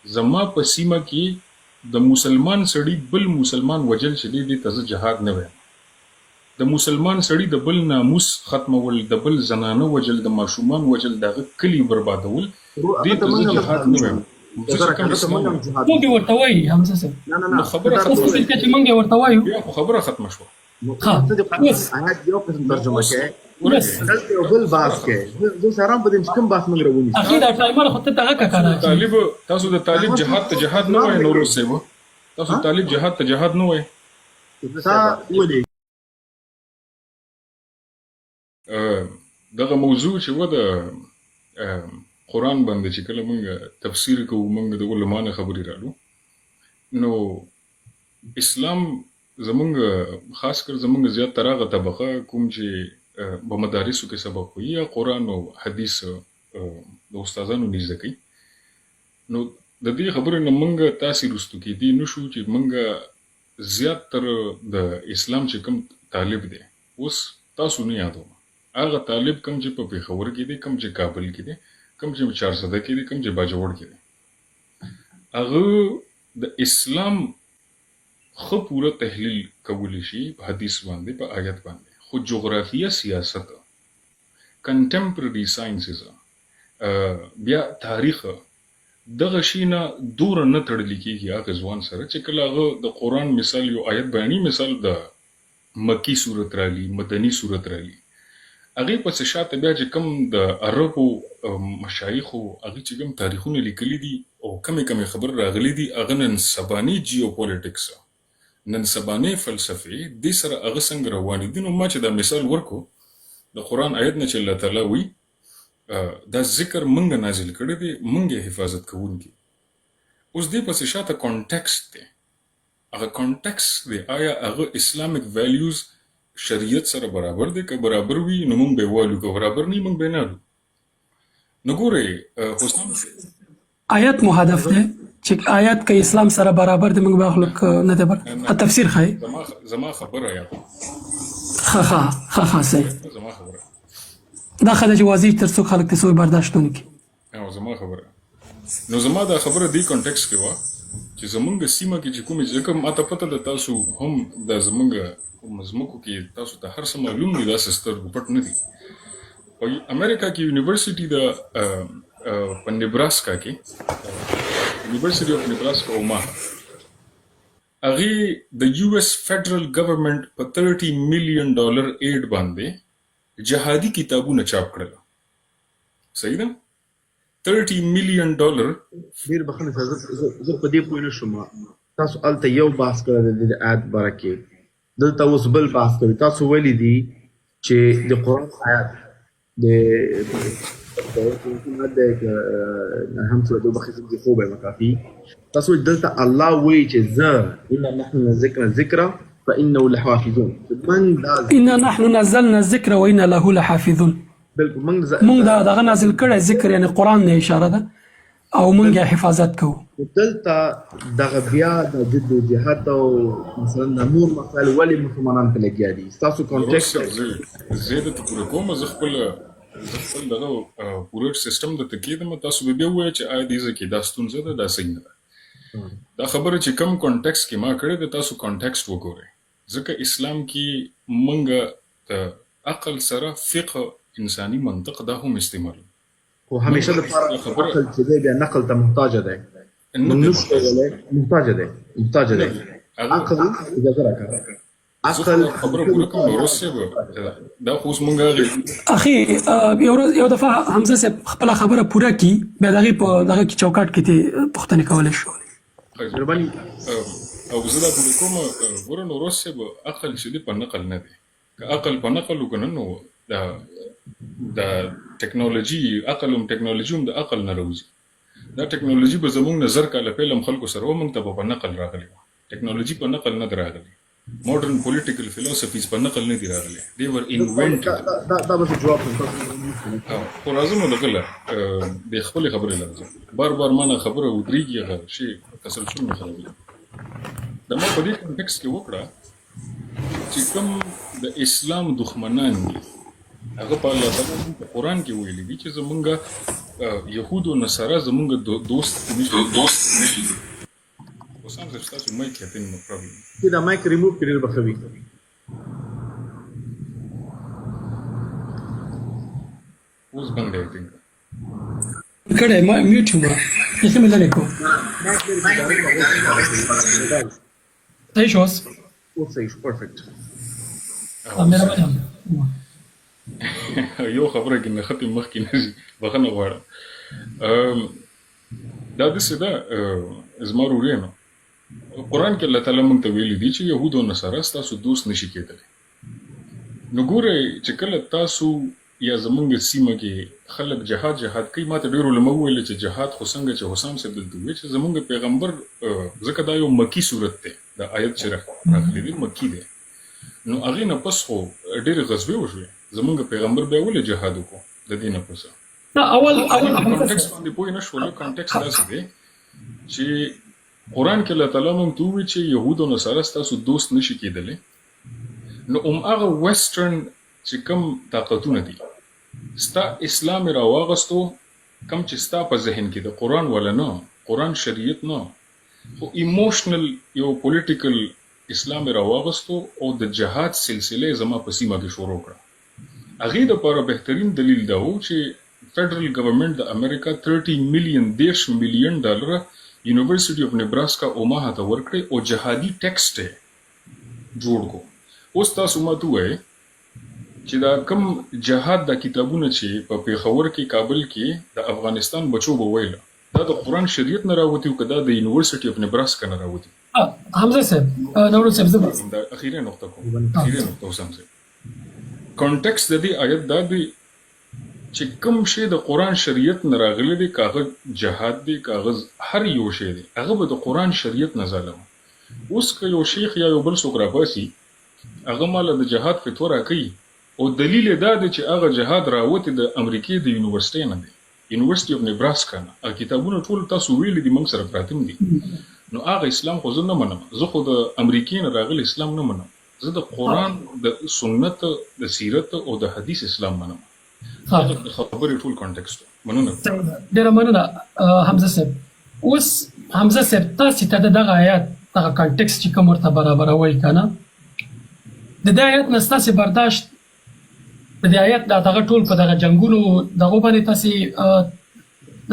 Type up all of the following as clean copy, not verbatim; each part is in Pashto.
زما په سیمه کې د مسلمان سړي بل مسلمان وژل چې دی، دې ته زه جهاد نه وایم. د مسلمان سړي د بل ناموس ختمول، د بل زنانه وژل، د ماشومان وژل، د هغه کلي بربادول، دې ته زه جهاد نه وایم. زه چې کوم اسلام وایم. څوک یې ورته وایي حمزه صاحب؟ نو خبره اوس ختمه فکر کوي چې مونږ یې ورته وایو؟ بیا خو خبره ختمه شوه. ښه اوس آیات یو قسم ترجمه اوس کوي، اوس دلته یو بل بحث کوي. زه حیران په دې چې کوم بحث موږ راونیسو. اخی دا ټایمر خو ته دغه که کنه چې طالب، تاسو د طالب جهاد ته جهاد نه وایئ نوروز صاحب؟ تاسو طالب جهاد ته جهاد نه وایئ؟ تا ولې دغه موضوع چې و د قرآن باندې چې کله مونږ تفسیر کوو، مونږ د علما نه خبرې رالو، نو اسلام زمونږ، خاص کر زمونږ زیات تر هغه طبقه کوم چې په مدارسو کې سبق وایي یا قرآن او حدیث د استادانو نه زده کوي، نو د دې خبرې نه مونږ تاسې وروستو کېدی نه شو چې مونږ زیات تر د اسلام چې کوم طالب دی، اوس تاسو نه یادوم، هغه طالب کوم چې په پېښور کې دی، کوم چې کابل کې دی، کوم چې چارسده کې دی، کوم چې باجوړ کې دی، هغه د اسلام ښه پوره تحلیل کولی شي په حدیث باندې، په آیت باندې، خو جغرافیه، سیاست، کنټمپرري ساینسز، بیا تاریخ، دغه شي نه دوره نه تړلی کېږي هغه ځوان سره چې کله هغه د قرآن مثال یو آیت بیانوي، مثال د مکي سورت رالي، مدني سورت رالي، هغې پسې شاته بیا چې کوم د عربو مشایخو هغې چې کوم تاریخونه لیکلي دي او کومې کومې خبرې راغلي دي، هغه نن سباني جیوپولیټکس، نن سبانۍ فلسفې دې سره هغه څنګه روانې دي. نو ما چې دا مثال ورکو د قرآن آیت نه چې الله تعالی وایي دا ذکر مونږ نازل کړی دی، مونږ یې حفاظت کوونکي. اوس دې پسې شاته کانټیکسټ دی، هغه کانټیکسټ دی، آیا هغه اسلامیک ویلیوز شریعت سره برابر دی؟ که برابر وي نو مونږ به یې والو، که برابر نه وي مونږ به یې نه الو. نو ګورئ حسام، آیت مو هدف دی چې آیت که اسلام سره برابر دی موږ به اخلو، که نه دی برابر تفسیر ښایي. زما خبره یا ښه ښه ښه ښه صحیح. زما خبره دا ښه ده چې واضح تر څو خلک ته سوء برداشت ونه کړي. او زما خبره، نو زما دا خبره دې کانټیکس کې وه چې زمونږ سیمه کې چې کومې، ځکه ماته پته ده تاسو هم د زمونږ ځمکو کې تاسو ته هر څه معلوم دي، داسې سترګو پټ نه دي. په امریکا کې یونیورسيټي د په نبراسکا کې، یونیورسيټي اف نبراسکا اوماها، هغې د یو ایس فدرل ګورنمنت په 30 میلیون ډالر ایډ باندې جهادي کتابونه چاپ کړل. صحیح ده، 30 میلیون ډالر. ډیر بخښنه، زه په دې پوه نه شوم. تاسو هلته یو بحث کړی دی د آیت باره کې، دلته اوس بل بحث کوي. تاسو ویلي دي چې د قرآن آیات د هم څه د بخښنې زه خوب یم کافي. تاسو دلته الله وایي چې زه انا نحن نزلنا الذکر فانه لحافظون، من دا انا نحن نزلنا الذکر وانا له لحافظون. بالکل، موږ مونږ دا دغه نازل کړی ذکر، یعنی قرآن نه اشاره ده، او مونږ یې حفاظت کوو. دلته دغه بیا د جد و جهاد او مثلا د نور مسایل ولې مسلمانان په لګیا دي؟ ستاسو کانټیکسټ زه درته پوره کوم، زه خپل دغه پوره سیستم درته کېدم، تاسو به بیا ووایئ چې آیا دې ځای کې دا ستونزه ده، دا صحیح نه ده. دا خبره چې کوم کانټیکسټ کې ما کړې ده، تاسو کانټیکسټ وګورئ، ځکه اسلام کې مونږ د عقل سره فقه، انساني منطق دا هم استعمالوو. خو همیشه د پاره عقل چې دی بیا نقل ته محتاج دی. نه موږ دی. نشو کولی، محتاج دی، محتاج دی عقل. اجازه راکړه، عقل خبره پوره کوم نوروز صاحب، دا خو اوس مونږ هغې اخی یو ورځ یو دفعه حمزه صاحب خپل خبره پوره کی، بیا دغه په دغه کې چوکاټ کې ته پوښتنې کولای شو. مهرباني. او زه دا پوره کوم. ګوره نوروز صاحب، عقل چې دی په نقل نه دی. که عقل په نقل وکنه نو دا د ټکنالوژي عقل هم، ټکنالوژي هم د عقل نه راوځي. دا ټکنالوژي به زمونږ نه 1000 کاله پهله هم خلکو سره وه، مونږ ته به په نقل راغلې وه. ټکنالوژي په نقل نه ده راغلې، ماډرن پولیټیکل فلسفیز په نقل نه دي راغلي، they were invented. دا به جواب کوم. خو راځم دغه له د خپلې خبرې له راځم، بار بار ما نه خبره ودرېږي، هغه شی تسلسل مې خرابېږي. د ما په دې کانټیکس کې وکړه چې کوم د اسلام دښمنان دي. هغه په الله تعالی موږ په قرآن کې ویلي دي چې زمونږ یهود او نصارا زمونږ دوست نشي دوست نشي. وسام صاحب، ستاسو مایک کې نو پرابلم. چې دا مایک ریموو کړي ډېر به ښه وي. اوس بند دی، I think. کړی ما میوټ یم، یخه مې لرې کو. مایک لرې کړه، ډایرکټ. صحیح شو اوس؟ اوس صحیح شو، پرفیکټ. مهرباني. یو خبره کې نښتې مخکې نه ځي، بخښنه غواړم. دا داسې ده زما ورورانو، قرآن کې الله تعالی موږ ته ویلي دي چې یهود او نصارا ستاسو دوست نشي کېدلی. نو ګورئ چې کله تاسو یا زمونږ سیمه کې خلک جهاد جهاد کوي، ماته ډېر علما وویل چې جهاد خو څنګه چې حسام صاحب دلته وویل چې زمونږ پیغمبر، ځکه دا یو مکی صورت دی، دا آیت چې راغلی دی مکی دی، نو هغې نه پس خو ډېرې غزوې وشوې، زمونږ پیغمبر بیا ولې جهاد وکړو د دې نه پس؟ نه، اول اول context باندې پوه نه شولو. context داسې دی چې قرآن کې الله تعالی موږ ته وویل چې یهود او نصارا ستاسو دوست نشي کېدلی. نو هم هغه western چې کوم طاقتونه دي، ستا اسلام یې راواغستو، کوم چې ستا په ذهن کې د قرآن والا نه، قرآن شریعت نه، خو emotional یو political اسلام یې راواغستو او د جهاد سلسله یې زما په سیمه کې شروع کړه. هغې دپاره بهترین دلیل دا و چې federal government د امریکا 30 میلیون، 30 میلیون ډالر University of Nebraska Omaha ته ورکړې او جهادي text یې جوړ کو. اوس تاسو ما ته ووایئ چې دا کوم جهاد، دا کتابونه چې په پېښور کې، کابل کې د افغانستان بچو به ویل، دا د قرآن شریعت نه راوتی او که دا د University of Nebraska نه راوتی؟ حمزه صاحب، نوروز صاحب، زه دا اخیری نقطه کوم، اخیری نقطه. وسام صاحب، context د دې آیت دا دی چې کوم شی د قرآن شریعت نه راغلی دی، که هغه جهاد دی، که هغه هر یو شی دی، هغه به د قرآن شریعت نه ځالم. اوس که یو شیخ یا یو بل څوک راپاڅي، هغه ماله د جهاد فتوا راکوي او دلیل یې دا دی چې هغه جهاد راوتی د امریکې د یونیورسټۍ نه دی، University of Nebraska نه، هغه کتابونه ټول تاسو ویلي دي، موږ سره پراته دي، نو هغه اسلام خو زه نه منم. زه خو د امریکې نه راغلی اسلام نه منم، زه د قرآن، د سنت، د سیرت او د حدیث اسلام منم. دغه د خبرې ټول context. مننه. ډیره مننه حمزه صاحب. اوس حمزه صاحب، تاسو ته دغه آیات، دغه context چې کوم ورته برابروي کنه، د دې آیت نه ستاسو برداشت، د دې آیت دا دغه ټول په دغه جنگونو دغه باندې تاسو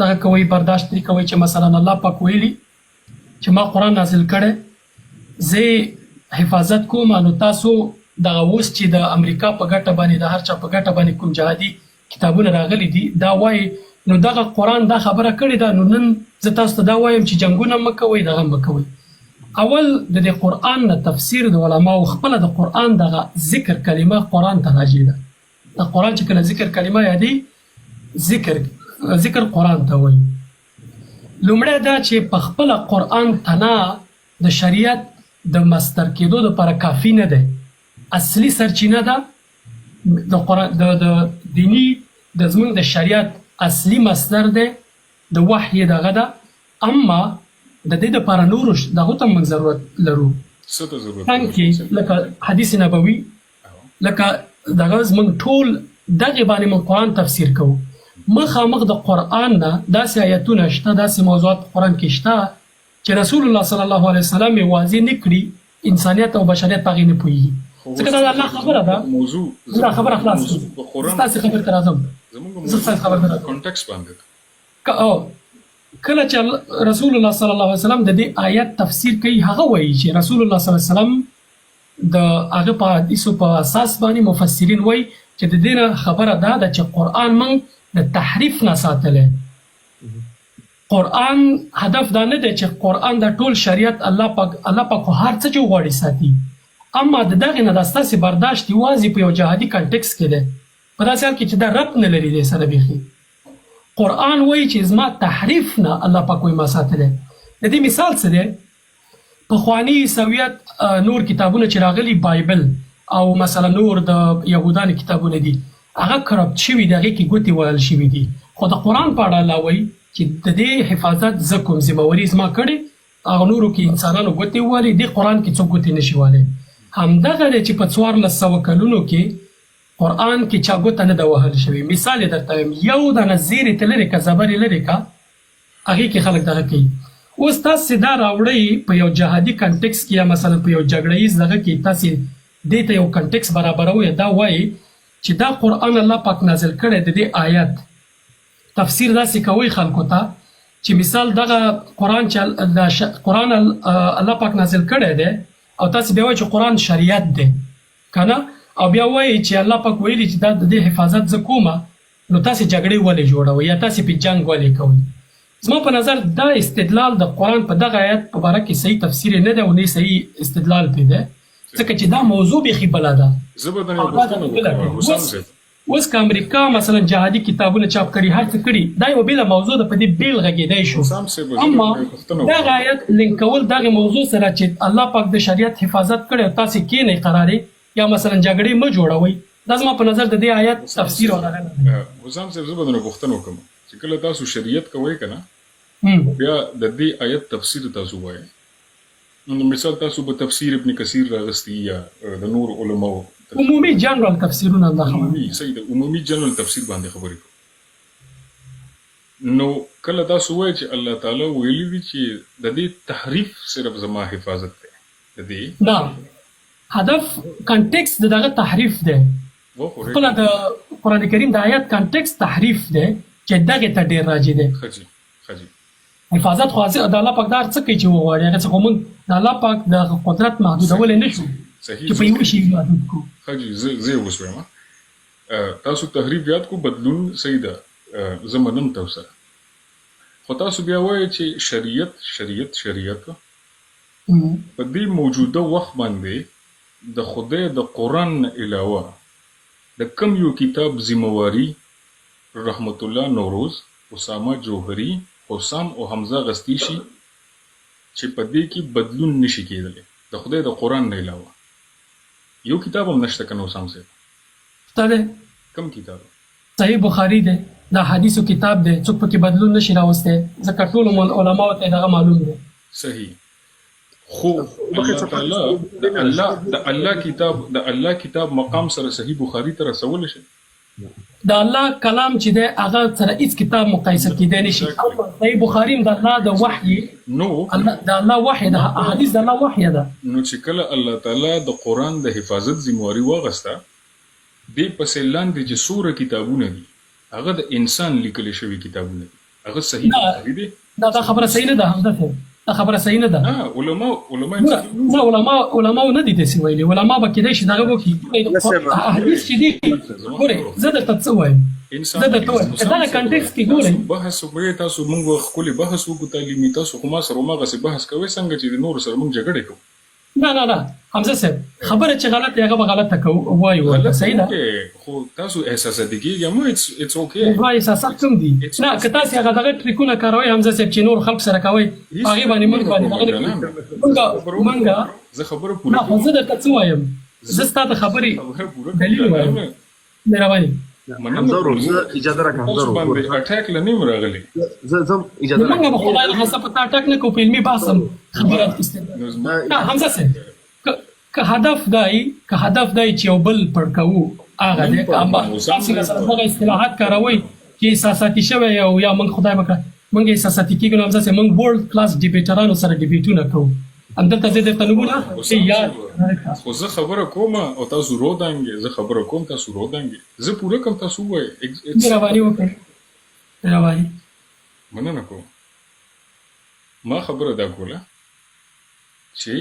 دغه کوي، برداشت ترې کوي چې مثلا الله پاک ویلي چې ما قرآن نازل کړی، زه حفاظت کوم، نو تاسو دغه اوس چې د امریکا په ګټه باندې، د هر چا په ګټه باندې کوم جهادي کتابونه راغلي دي، دا وایي نو دغه قرآن دا خبره کړې ده، نو نن زه تاسو ته دا وایم چې جنگونه مه کوئ، دغه مه کوئ. اول د دې قرآن نه تفسیر د علماو، خپله د قرآن دغه ذکر کلمه قرآن ته راجع ده. د قرآن چې کله ذکر کلمه یادي، ذکر ذکر قرآن ته وایي. لومړی دا چې په خپله قرآن تنا د شریعت د مصدر کېدو لپاره کافي نه دی. اصلي سرچینه ده د قرآن، د دینی د زمونږ د شریعت اصلي مصدر دی، د وحی دغه ده، اما د دې لپاره نورو دغه ته موږ ضرورت لرو. څه ته ضرورت؟ څنګه لکه حدیث نبوي، لکه دغه زمونږ ټول دغه باندې موږ قرآن تفسیر کوو. مخامخ د قرآن نه داسې آیتونه شته، داسې موضوعات په قرآن کې شته چې رسول الله صلی الله علیه وسلم یې واضح نه کړي، انسانیت او بشریت په هغې نه پوهېږي، ځکه دا د الله خبره ده. موضوع زه دا خبره خلاص کړم، په قرآن ستاسې خبرې ته راځم. زموږ زه ستاسې خبرې ته راځم. context باندې ده. او کله چې رسول الله صلی الله علیه وسلم د دې آیت تفسیر کوي، هغه وایي چې رسول الله صلی الله علیه وسلم د هغه په حدیثو په اساس باندې مفسرین وایي چې د دې نه خبره دا ده چې قرآن موږ د تحریف نه ساتلی. قرآن هدف دا نه دی چې قرآن د ټول شریعت، الله پاک، الله پاک خو هر څه چې وغواړي ساتي، اما د دغې نه د ستاسې برداشت یوازې په یو جهادي context کې دی، په داسې حال کې چې دا ربط نه لري دې سره بیخي. قرآن وایي چې زما تحریف نه الله پاک وایي ما ساتلی. د دې مثال څه دی؟ پخواني عیسویت نور کتابونه چې راغلي، بایبل او مثلا نور د یهودانو کتابونه دي، هغه corrupt شوي دي، هغې کې ګوتې وهل شوي دي، خو د قرآن په اړه الله وایي چې د دې حفاظت زه کوم، ذمه واري زما کړې. هغه نورو کې انسانانو ګوتې ووهلې، دې قرآن کې څوک ګوتې نشي وهلی. همدغه دی چې په 1400 کلونو کې قرآن کې چا ګوته نه ده وهل شوې. مثال یې درته وایم، یو دانه زیر یې ته لرې که، زبر یې لرې که، هغې کې خلک دغه کوي. اوس تاسې دا راوړئ په یو جهادي کنټکس کې یا مثلا په یو جګړه ییز دغه کې، تاسې دې ته یو کنټکس برابروئ، دا وایئ چې دا قرآن الله پاک نازل کړی، د دې آیت تفسیر داسې کوئ خلکو ته چې مثال دغه قرآن چې قرآن الله پاک نازل کړی دی او تاسې بیا وایئ چې قرآن شریعت دی کنه، او بیا وایئ چې الله پاک ویلي چې دا د دې حفاظت زه کوم، نو تاسې جګړې ولې جوړوئ یا تاسې پې جنګ ولې کوئ؟ زما په نظر دا استدلال د قرآن په دغه آیت په باره کې صحیح تفسیر یې نه دی او نه یې صحیح استدلال پرې دی، ځکه چې دا موضوع بیخي بله ده. زه به درنه او یوه دا پوښتنه بله وکړم ده. حسام اوس صاحب. اوس که امریکا مثلا جهادي کتابونه چاپ کړي، هر څه کړي، دا یوه بېله موضوع ده، په دې بېل غږېدای شو. حسام صاحب زه اما درنه یوه پوښتنه دغه وکړم. آیت لینک کول دغې موضوع سره چې الله پاک د شریعت حفاظت کړی او تاسې کېنئ قرارې یا مثلا جګړې مه جوړوئ، دا زما په نظر د دې آیت حسام تفسیر او صاحب دغه نه دی. حسام صاحب زه به درنه پوښتنه وکړم چې کله تاسو شریعت کوئ کنه بیا د دې آیت تفسیر تاسو وایئ، نو مثال تاسو به تفسیر ابن کثیر راغستی یا د نور علماو تفسیر، عمومي جنرال تفسیرونه دا خبره. عمومي صحیح ده، عمومي جنرال تفسیر باندې خبرې کوو. نو کله تاسو وایئ چې الله تعالی ویلي دي چې د دې تحریف صرف زما حفاظت دی د دې نه، هدف کنټیکس د دغه تحریف دی، خپله د قرآن کریم د آیت کنټیکس تحریف دی چې دغې ته ډېر راجع دی. ښه جي، ښه جي. حفاظت خو د الله پاک دا هر څه کوي چې وغواړي، هغه څه خو موږ د الله پاک د قدرت محدودولی نه شو چې په یوه شي یې محدود کړو. ښه جي، زه یې اوس وایم، تاسو تحریف یاد کړو، بدلون صحیح ده، زه منم تاسو سره، خو تاسو بیا وایئ چې شریعت شریعت شریعت په دې موجوده وخت باندې د خدای د قرآن نه علاوه د کوم یو کتاب ذمه واري رحمت الله نوروز، اسامه جوهري، حسام او حمزه غستی شي چې په دې کې بدلون نشي کېدلی د خدای د قرآن نه علاوه یو کتاب هم نشته کنه حسام صاحب؟ شته دی. کوم کتاب؟ صحیح بخاري دی، د احادیثو کتاب دی، څوک پکې بدلون نشي راوستی ځکه ټولو علماوو ته دغه معلوم دی. صحیح، خو الله تعالی د الله د الله کتاب د الله کتاب مقام سره صحیح بخاری ته رسولی شي؟ د الله کلام چې دی هغه سره هیڅ کتاب مقایسه کیدای نشي. اما صحیح بخاری هم د الله د وحی، نو د الله وحی ده، احادیث د الله وحی ده. نو چې کله الله تعالی د قرآن د حفاظت ذمواري واغسته، دې پسې لاندې چې څومره کتابونه دي هغه د انسان لیکل شوي کتابونه دي، هغه صحیح بخاری دی. نه، دا خبره صحیح نه ده حمزه صاحب، دا خبره صحیح نه ده. نه، علما علما نه، علما نه دي داسې ویلي، علما به کېدای شي دغه وکړي. احادیث چې دي، ګورئ زه درته څه وایم، زه درته وایم که دغه کنټیکس کې ګورئ. بحث وکړئ تاسو، موږ ښکلی بحث وکړو تعلیمي، تاسو خو ما سره هماغسې بحث کوئ څنګه چې د نورو سره موږ جګړې کوو. نه نه نه حمزه صاحب، خبره چې غلطه هغه به غلطه کوو وایو، صحیح ده. خو تاسو احساساتي کېږئ مه، it's okay. زما احساسات کوم دي؟ نه، که تاسې هغه دغه ټریکونه کاروئ حمزه صاحب چې نور خلک سره کوئ، هغې باندې موږ باندې دغه نه کوو. مونږ زه خبره پوره نه، خو زه درته څه وایم، زه ستا د خبرې دلیل وایم. مهرباني. حمزه ورور، زه اجازه راکړه. حمزه ورور، باندې اټاک له نیم راغلی. زه زه اجازه راکړه. موږ به خدای نه خاصه په تا اټاک نه کوو، په علمي بحث هم خبره نه. حمزه صاحب، که هدف دی، که هدف دی چې یو بل پړکوو هغه دی، که اما تاسې مثلا دغه اصطلاحات کاروئ چې احساساتي شوی او یا موږ خدای مکړه موږ احساساتي کېږو، نو حمزه صاحب موږ ورلډ کلاس ډیبیټرانو سره ډیبیټونه کوو، همدلته زه درته نومونه یاد. خو زه خبره کوم او تاسو رو دانګې، زه خبره کوم تاسو رو دانګې، زه پوره کوم تاسو ووایئ. مهرباني وکړئ، مهرباني. مننه کوم. ما خبره دا کوله چې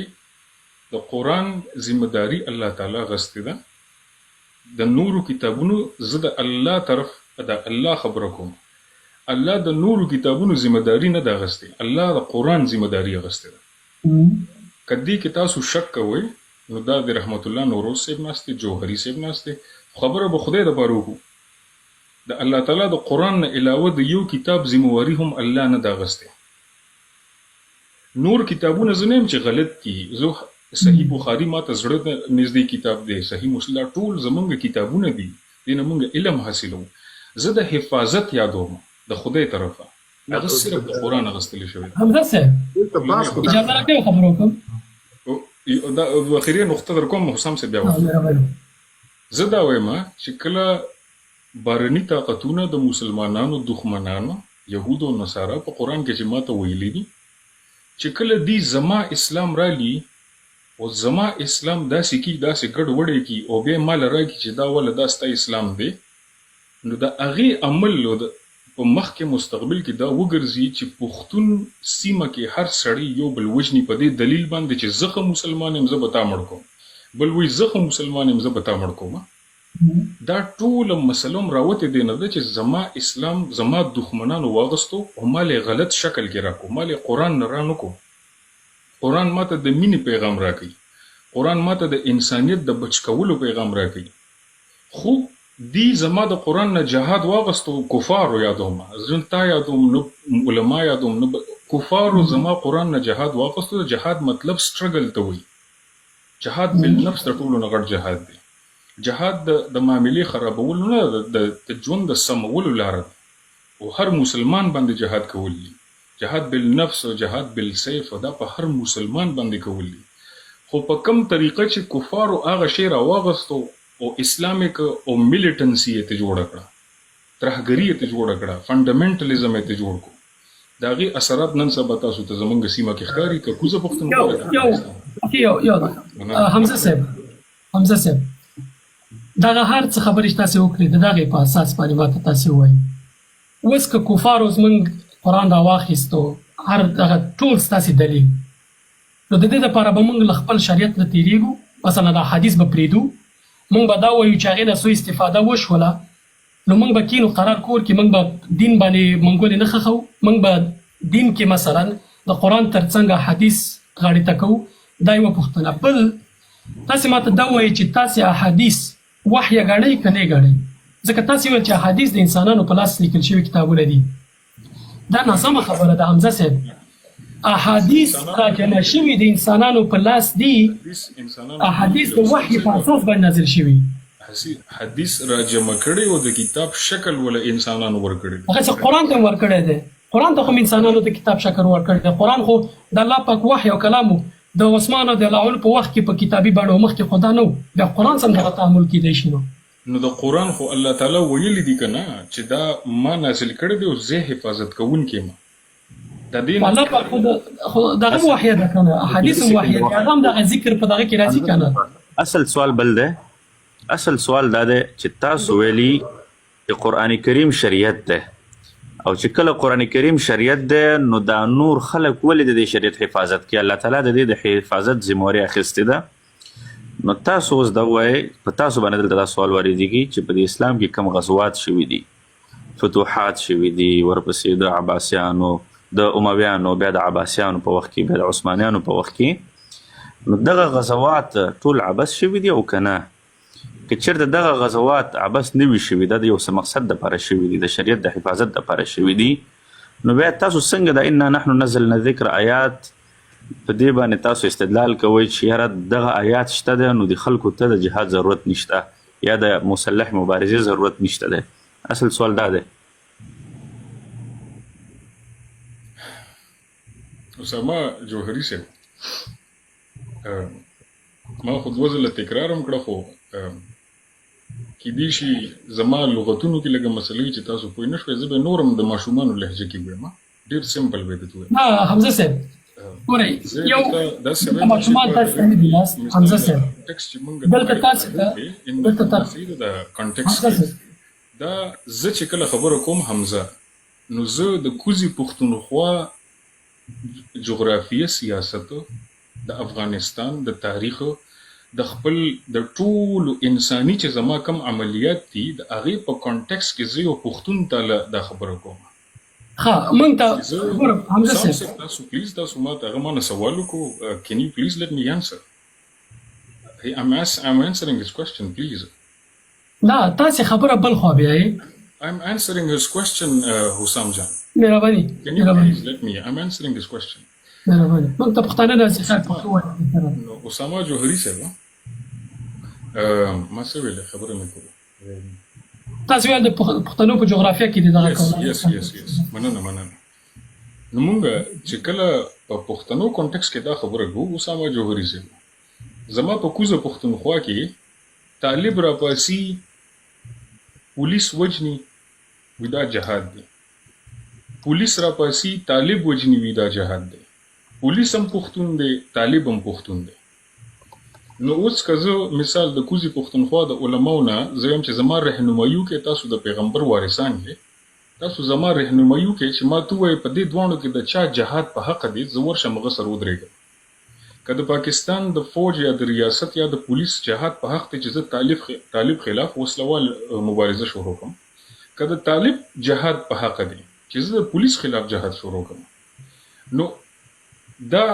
د قرآن ذمه داري الله تعالی غستې ده د نورو کتابونو. زه د الله طرف د الله خبره کوم، الله د نورو کتابونو ذمه داري نه ده اخیستې، الله د قرآن ذمه داري اخیستې ده. که دې کې تاسو شک کوئ نو دا د رحمت الله نوروز صاحب ناست دی، جوهري صاحب ناست دی، خبره به خدای دپاره وکړو. د الله تعالی د قرآن نه علاوه د یو کتاب ذمه واري هم الله نه ده اخیستې. نور کتابونه زه نه یم چې غلط دي، زه صحیح بخاري ما ته زړه ته نږدې کتاب دی، صحیح مسلم، دا ټول زمونږ کتابونه دي، دې نه مونږ علم حاصلوو. زه د حفاظت یادوم د خدای طرفه، هغه صرف د قرآن اخیستل شوی دی. حمزه صاحب اجازه راکړئ خبره وکړم؟ دا اخري نقطه در کوم حسام صاحب، بیا وکړم. زه دا وایم چې کله بهرني طاقتونه د مسلمانانو دښمنانو یهود او نصارا په قرآن کې چې ماته ویلي دي چې کله دی زما اسلام رالي او زما اسلام داسې کی داسې ګډ وډ یې کی او بیا یې ماله راکی چې دا وله دا ستا اسلام دی نو د هغې عمل او د په مخکې مستقبل کې دا وګرځي چې پښتون سیمه کې هر سړی یو بل وژني په دې دلیل باندې چې زه ښه مسلمان یم زه به تا مړ کوم بل وایي زه ښه مسلمان یم زه به تا مړ کوم. دا ټوله مسله هم راوتې دې نه ده چې زما اسلام زما دښمنانو واغستو او ماله یې غلط شکل کې راکو ماله یې قرآن نه رانکو قرآن ماته د مینې پیغام راکوي قرآن ماته د انسانیت د بچ کولو پیغام راکوي خو دی زما د قرآن نه جهاد واغستو کفارو یادوم زه نه تا یادوم نه علما یادوم نه کفارو زما قرآن نه جهاد واغستو د جهاد مطلب سټرګل ته وایي جهاد بالنفس د ټولو نه غټ جهاد دی جهاد د د معاملې خرابولو نه ده د ژوند د سمولو لاره ده او هر مسلمان باندې جهاد کول دي جهاد بالنفس او جهاد بالسیف دا په هر مسلمان باندې کول دي خو په کوم طریقه چې کفارو هغه شی راواغستو او اسلامیک او میلیټنسي یې ترې جوړه کړه ترهګري یې ترې جوړه کړه فنډمنټلیزم یې ترې جوړ کړو د هغې اثرات نن سبا تاسو ته زمونږ سیمه کې ښکاري که کوزه پښتونخوا ده که یو یو یو حمزه صاحب حمزه صاحب دغه هر څه خبرې چې تاسو وکړې د دغې په اساس باندې ماته تاسو وایي اوس که کفارو زمونږ قرآن را واخیستو هر دغه ټول ستاسو دلیل نو د دې لپاره به مونږ له خپل شریعت نه تیریږو مثلا دا حدیث به پریدو مونږ به دا وایو چې هغې نه سوء استفاده وشوله نو مونږ به کینو قرار کور کې مونږ به دین باندې منګولې نه ښخوو مونږ به دین کې مثلا د قرآن ترڅنګ حدیث غاړې ته کوو دا یوه پوښتنه بل تاسې ماته دا وایئ چې تاسې احادیث وحی ګڼئ که نه ګڼئ ځکه تاسې ویل چې احادیث د انسانانو په لاس لیکل شوي کتابونه دي دا ناسمه خبره ده حمزه صاحب احادیث راجمع شوي د انسانانو په لاس دي احادیث د وحی په اساس باندې نازل شوي حدیث راجمع کړي او د کتاب شکل ولا انسانانو ورکړي هغه چې قران ته ورکړی دی قران ته هم انسانانو ته کتاب شکل ورکړی دی قران خو د الله پاک وحی او کلام د عثمان رضی الله عنه په وخت کې په کتابي بڼه مخکې خدا نه وو بیا قران سم دغه تعامل کیدای شي نو نو د قران خو الله تعالی ویلي دي کنه چې دا ما نازل کړی دی او زه حفاظت کوونکی یم د دې الله پاک خو خو دغه هم وحی ده کنه احادیث هم وحی ده هغه هم دغه ذکر په دغه کې راځي کنه اصل سوال بل ده اصل سوال دا ده چې تاسو ویلي چې قران کریم شریعت ده او چې کله قران کریم شریعت ده نو دا نور خلک ولې د دې شریعت حفاظت کوي الله تعالی د دې د حفاظت ذمہ واري اخیستې ده نو تاسو اوس دا وایئ په تاسو باندې دلته دا سوال واردېږي چې په دې اسلام کې کوم غزوات شوي دي فتوحات شوي دي ورپسې د عباسیانو د امویانو بیا د عباسیانو په وخت کې بیا د عثمانیانو په وخت کې نو دغه غزوات ټول عبس شوي دي او که نه که چېرته دغه غزوات عبس نه وي شوي دا د یو څه مقصد دپاره شوي دي د شریعت د حفاظت دپاره شوي دي نو بیا تاسو څنګه د انا نحن نزلنا ذکر آیات په دې باندې تاسو استدلال کوئ چې یاره دغه آیات شته دی نو د خلکو ته د جهاد ضرورت نشته یا د مسلح مبارزې ضرورت نشته دی اصل سوال دا دی. اسامه جوهري صاحب ما خو دوه ځله تکرار هم کړه خو کیدی شي زما لغتونو کې لږه مسله وي چې تاسو پوه نه شوئ زه به نور هم د ماشومانو لهجه کې ووایم ډیر سمپل به درته ووایم نه حمزه صاحب ګورئ یو ماشومان تاسو نه دي یاست حمزه صاحب دلته تاسو ته دلته تاسو د کانټیکسټ دا زه چې کله خبره کوم حمزه نو زه د کوزي پښتونخوا جغرافیه سیاست د افغانستان د تاریخ د خپل د ټولو انساني چې زما کوم عملیات دي د هغې په کانټیکسټ کې زه یو پښتون ته دا خبره کوم. ښه مونږ ته ګوره حمزه صاحب تاسو پلیز تاسو ما ته هغه ما نه سوال وکړو کین یو پلیز لیټ می انسر I'm I'm answering his question please. نه تاسو خبره بل خوا بیایئ. I'm answering his question حسام جان. مهرباني. Can you please let me I'm answering his question. مهرباني موږ ته پښتانه داسې خیر پښتو وایي. نو اسامه جوهري صاحب ما څه ویل خبره مې کوله. تاسو ویل د پښتنو په جغرافیه کې دغه کوله. یس یس یس مننه مننه. نو مونږ چې کله په پښتنو کانټیکس کې دا خبره کوو اسامه جوهري صاحب زما په کوزه پښتونخوا کې طالب راپاڅي پولیس وژني وي دا جهاد دی، پولیس راپاڅي طالب وژني وي دا جهاد دی، پولیس هم پښتون دی طالب هم پښتون دی. نو اوس که زه مثال د کوزې پښتونخوا د علماو نه زه وایم چې زما رهنمایي وکړئ، تاسو د پیغمبر وارثان یئ، تاسو زما رهنمایي وکړئ چې ما ته ووایئ په دې دواړو کې د چا جهاد په حقه دی، زه ورشم هغه سره ودرېږم. که د پاکستان د فوج یا د ریاست یا د پولیس جهاد په حق دی چې زه طالب طالب خلاف وسله وال مبارزه شروع کړم، که د طالب جهاد په حقه دی چې زه د پولیس خلاف جهاد شروع کړم، نو دا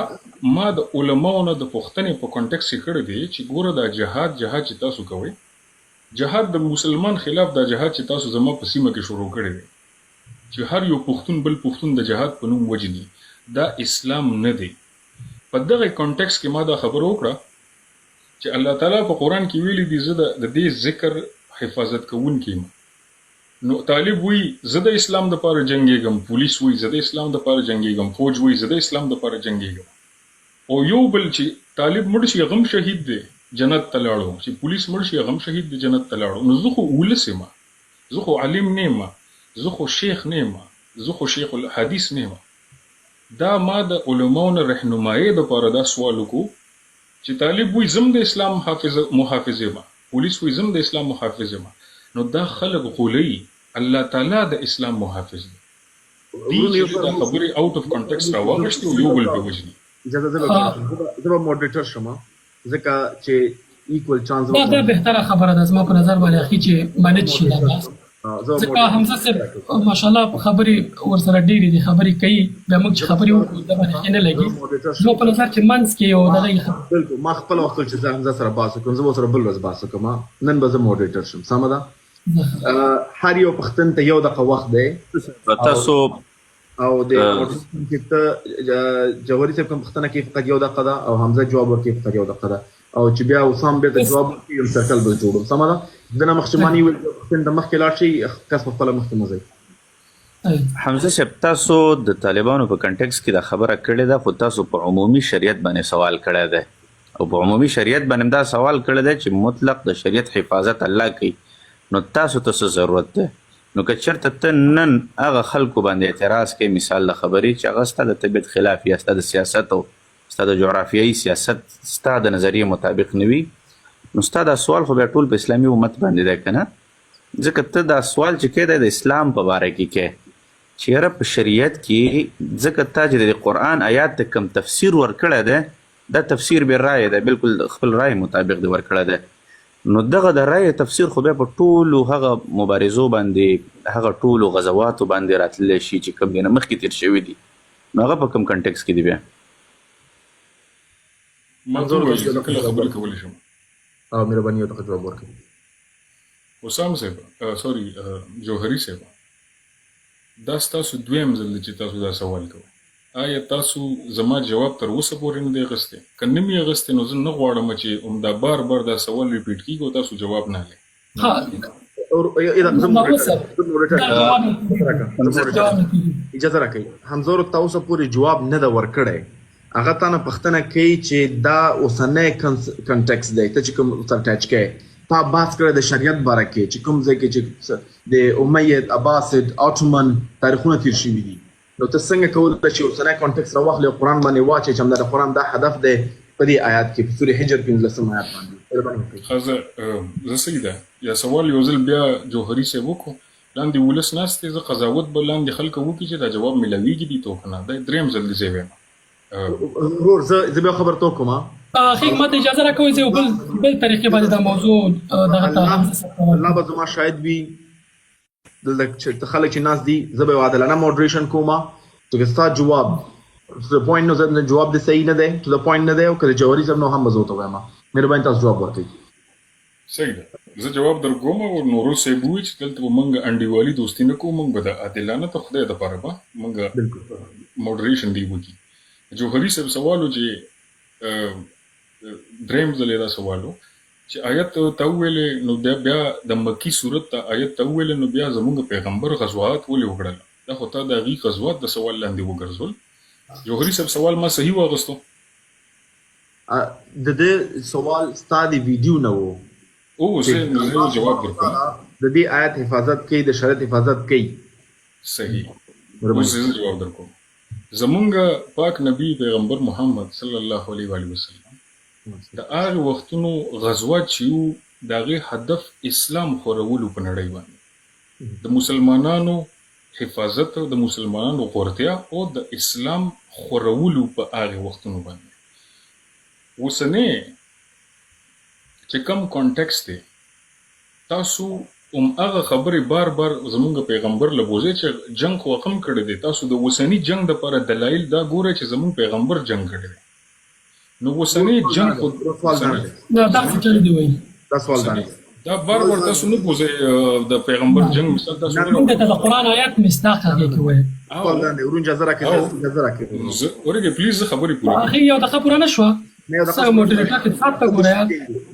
ما د علماو نه د پوښتنې په کانټیکس کې کړی دی چې ګوره دا جهاد جهاد چې تاسو کوئ، جهاد د مسلمان خلاف دا جهاد چې تاسو زما په سیمه کې شروع کړی دی چې هر یو پښتون بل پښتون د جهاد په نوم وژني، دا اسلام نه دی. په دغه کانټیکس کې ما دا خبره وکړه چې الله تعالی په قرآن کې ویلي دي زه د دې ذکر حفاظت کوونکی یم. نو طالب وایي زه د اسلام دپاره جنګیږم، پولیس وایي زه د اسلام دپاره جنګیږم، فوج وایي زه د اسلام دپاره جنګیږم، او یو بل چې طالب مړ شي هغه هم شهید دی جنت ته لاړو، چې پولیس مړ شي هغه هم شهید دی جنت ته لاړو. نو زه خو ولس یم، زه خو عالم نه یم، زه خو شیخ نه یم، زه خو شیخ الحدیث نه یم. دا ما د علماو نه رهنمایۍ دپاره دا سوال وکړو چې طالب وایي زه هم د اسلام حافظ محافظ یم، پولیس وایي زه هم د اسلام محافظ یم، نو دا خلک غولوي، الله تعالی د اسلام محافظ دی. دوی ورونو چې یو دي دا خبرې اوټ اف کانټیکسټ راواغشتې او یو بل پرې وژني. اجازه زه به زه به موډریټر شم ځکه چې ایکوال چانس دا دا بهتره خبره ده زما په نظر باندې اخی چې منج شي دا بحث، ځکه حمزه صاحب ماشاءالله خبرې ورسره ډېرې دي، خبرې کوي، بیا موږ چې خبرې وکړو دا باندې ښې نه لګي. زما په نظر چې منځ کې یو دغه یې بالکل ما خپل وخت چې زه حمزه سره بحث وکړم، زه به سره بل ورځ بحث وکړم، نن به زه موډریټر شم. سمه ده؟ هر یو پښتون ته یو دقیقه وخت دی. تاسو او د چې ته جوهري صاحب کوم پوښتنه کوي فقط یو دقیقه ده، او حمزه جواب ورکوي فقط یو دقیقه ده، او چې بیا وسام بیرته جواب ورکړي یو سرکل به جوړوم. سمه ده؟ دنه مخکې معنی ویل پوښتنې ته مخکې لاړ شئ، کس په خپله مخکې مه ځئ. حمزه صاحب تاسو د طالبانو په کنټیکس کې دا خبره کړې ده، خو تاسو په عمومي شریعت باندې سوال کړی دی، او په عمومي شریعت باندې دا سوال کړی دی چې مطلق د شریعت حفاظت الله کوي، نو تاسو ته څه ضرورت دی؟ نو که چېرته ته نن هغه خلکو باندې اعتراض کوې، مثال د خبرې چې هغه ستا د طبیعت خلاف یا ستا د سیاست او ستا د جغرافیایي سیاست ستا د نظریې مطابق نه وي، نو ستا دا سوال خو بیا ټول په اسلامي امت باندې دی که نه؟ ځکه ته دا سوال چې کوې دی د اسلام په باره کې کوې چې یاره په شریعت کې، ځکه تا چې د قرآن آیات ته کوم تفسیر ورکړی دی دا تفسیر به رایه دی، بالکل خپل رایې مطابق دی ورکړی دی، نو دغه د رایې تفسیر خو بیا په ټولو هغه مبارزو باندې، هغه ټولو غزواتو باندې راتللی شي چې کوم دی نه مخکې تېر شوي دي، نو هغه په کوم کنټیکس کې دی بیا؟ ما ته ووایه چې زه کله خبرې کولی شم. او مهرباني یو دقیقه جواب ورکړئ. وسام صاحب، سوري جوهري صاحب، دا ستاسو دویم ځل دی چې تاسو دا سوال کوئ. آیا تاسو زما جواب تر اوسه پورې نه دی اخیستی؟ که نه مې اخیستی نو زه نه غواړم چې همدا بار بار دا سوال ریپیټ کیږي او تاسو جواب نه اخلئ. اجازه راکړئ، حمزه ورور تا اوسه پورې جواب نه ده ورکړی. هغه تا نه پوښتنه کوي چې دا اوسنی کنټیکس دی، ته چې کوم سره ټچ کوې، تا بحث کړی د شریعت باره کې چې کوم ځای کې چې د امید، عباسد، آټومن تاریخونه تیر شوي دي، نو ته څنګه کولی شې اوسنی کانټیکس راواخلې او قرآن باندې واچوې چې همدا د قرآن دا هدف دی په دې آیات کې، په سورې حجر 15 آیات باندې؟ مهرباني وکړئ. ښه زه صحیح ده یا سوال یو ځل بیا جوهري صاحب وکړو، لاندې ولس ناست دی، زه قضاوت به لاندې خلکو وکړي چې دا جواب ملاویږي دي ته که نه، دا دریم ځل دی زه وایم. ورور زه بیا خبر ته وکړم. اخی ماته اجازه راکوئ زه یو بل بل طریقې باندې دا موضوع دغه ته الله به زما شاهد وي، دلته چې خلک چې ناست دي زه به یو عادلانه موډریشن کوم، چې که ستا جواب ټو د پوینټ نو زه جواب دې صحیح نه دی، ټو د پوینټ نه دی، او که د جوهري صاحب نو هم به زه ورته وایم. مهرباني تاسو جواب ورکړئ. صحیح ده، زه جواب در کوم او نورو صاحب وویل چې دلته به موږ انډیوالي دوستي نه کوو، موږ به د عادلانه ته خدای دپاره به موږ موډریشن دی وکړي. جوهري صاحب سوال و چې دریم ځل یې دا سوال و چې آیت ته وویلې نو بیا د مکي صورت ته آیت ته وویلې نو بیا زموږ پیغمبر غزوات ولې وکړل؟ دا خو تا د هغې غزوات د سوال لاندې وګرځول. جوهري صاحب سوال ما صحیح واغستو؟ د دې سوال ستا د ویډیو نه و. او چې زه نو زه الله یو جواب سبحانه درکوم. وتعالی د دې آیت حفاظت کوي، د شریعت حفاظت کوي. صحیح، مهرباني. اوس زه جواب درکوم. زمونږ پاک نبی پیغمبر محمد صلی الله علیه و آله وسلم د هغه وختونو غزوات چې وو، د هغې هدف اسلام خورولو په نړۍ باندې، د مسلمانانو حفاظت، د مسلمانانو غورتیا او د اسلام خورولو په هغه وختونو باندې. اوسنی چې کوم کانټیکس دی، تاسو هم هغه خبرې بار بار زمونږ پیغمبر له بوځئ چې جنګ خو هغه هم کړی دی. تاسو د اوسني جنګ دپاره دلایل دا ګورئ چې زمونږ پیغمبر جنګ کړی دی، نو ورور اوسنی سوال جنګ دا دی، خو ورور سوال دا اوسنی دی، نه، داسې چل دی ویلي. دا سوال دا اوسنی دی. دا بار بار تاسو نه بوځئ د پیغمبر جنګ مثال تاسو نه نه موږ راوړئ. ته د قرآن آیات مصداق هغې کې وایي. او سوال دا دی ورور، اجازه راکړئ، او اجازه راکړئ ورور. زه ورګه پلیز زه خبرې پوره کړم. اخی یو دقیقه پوره نه شوه. نه، یو دقیقه څنګه پوره موډریټر کې سات ته ګوره یار.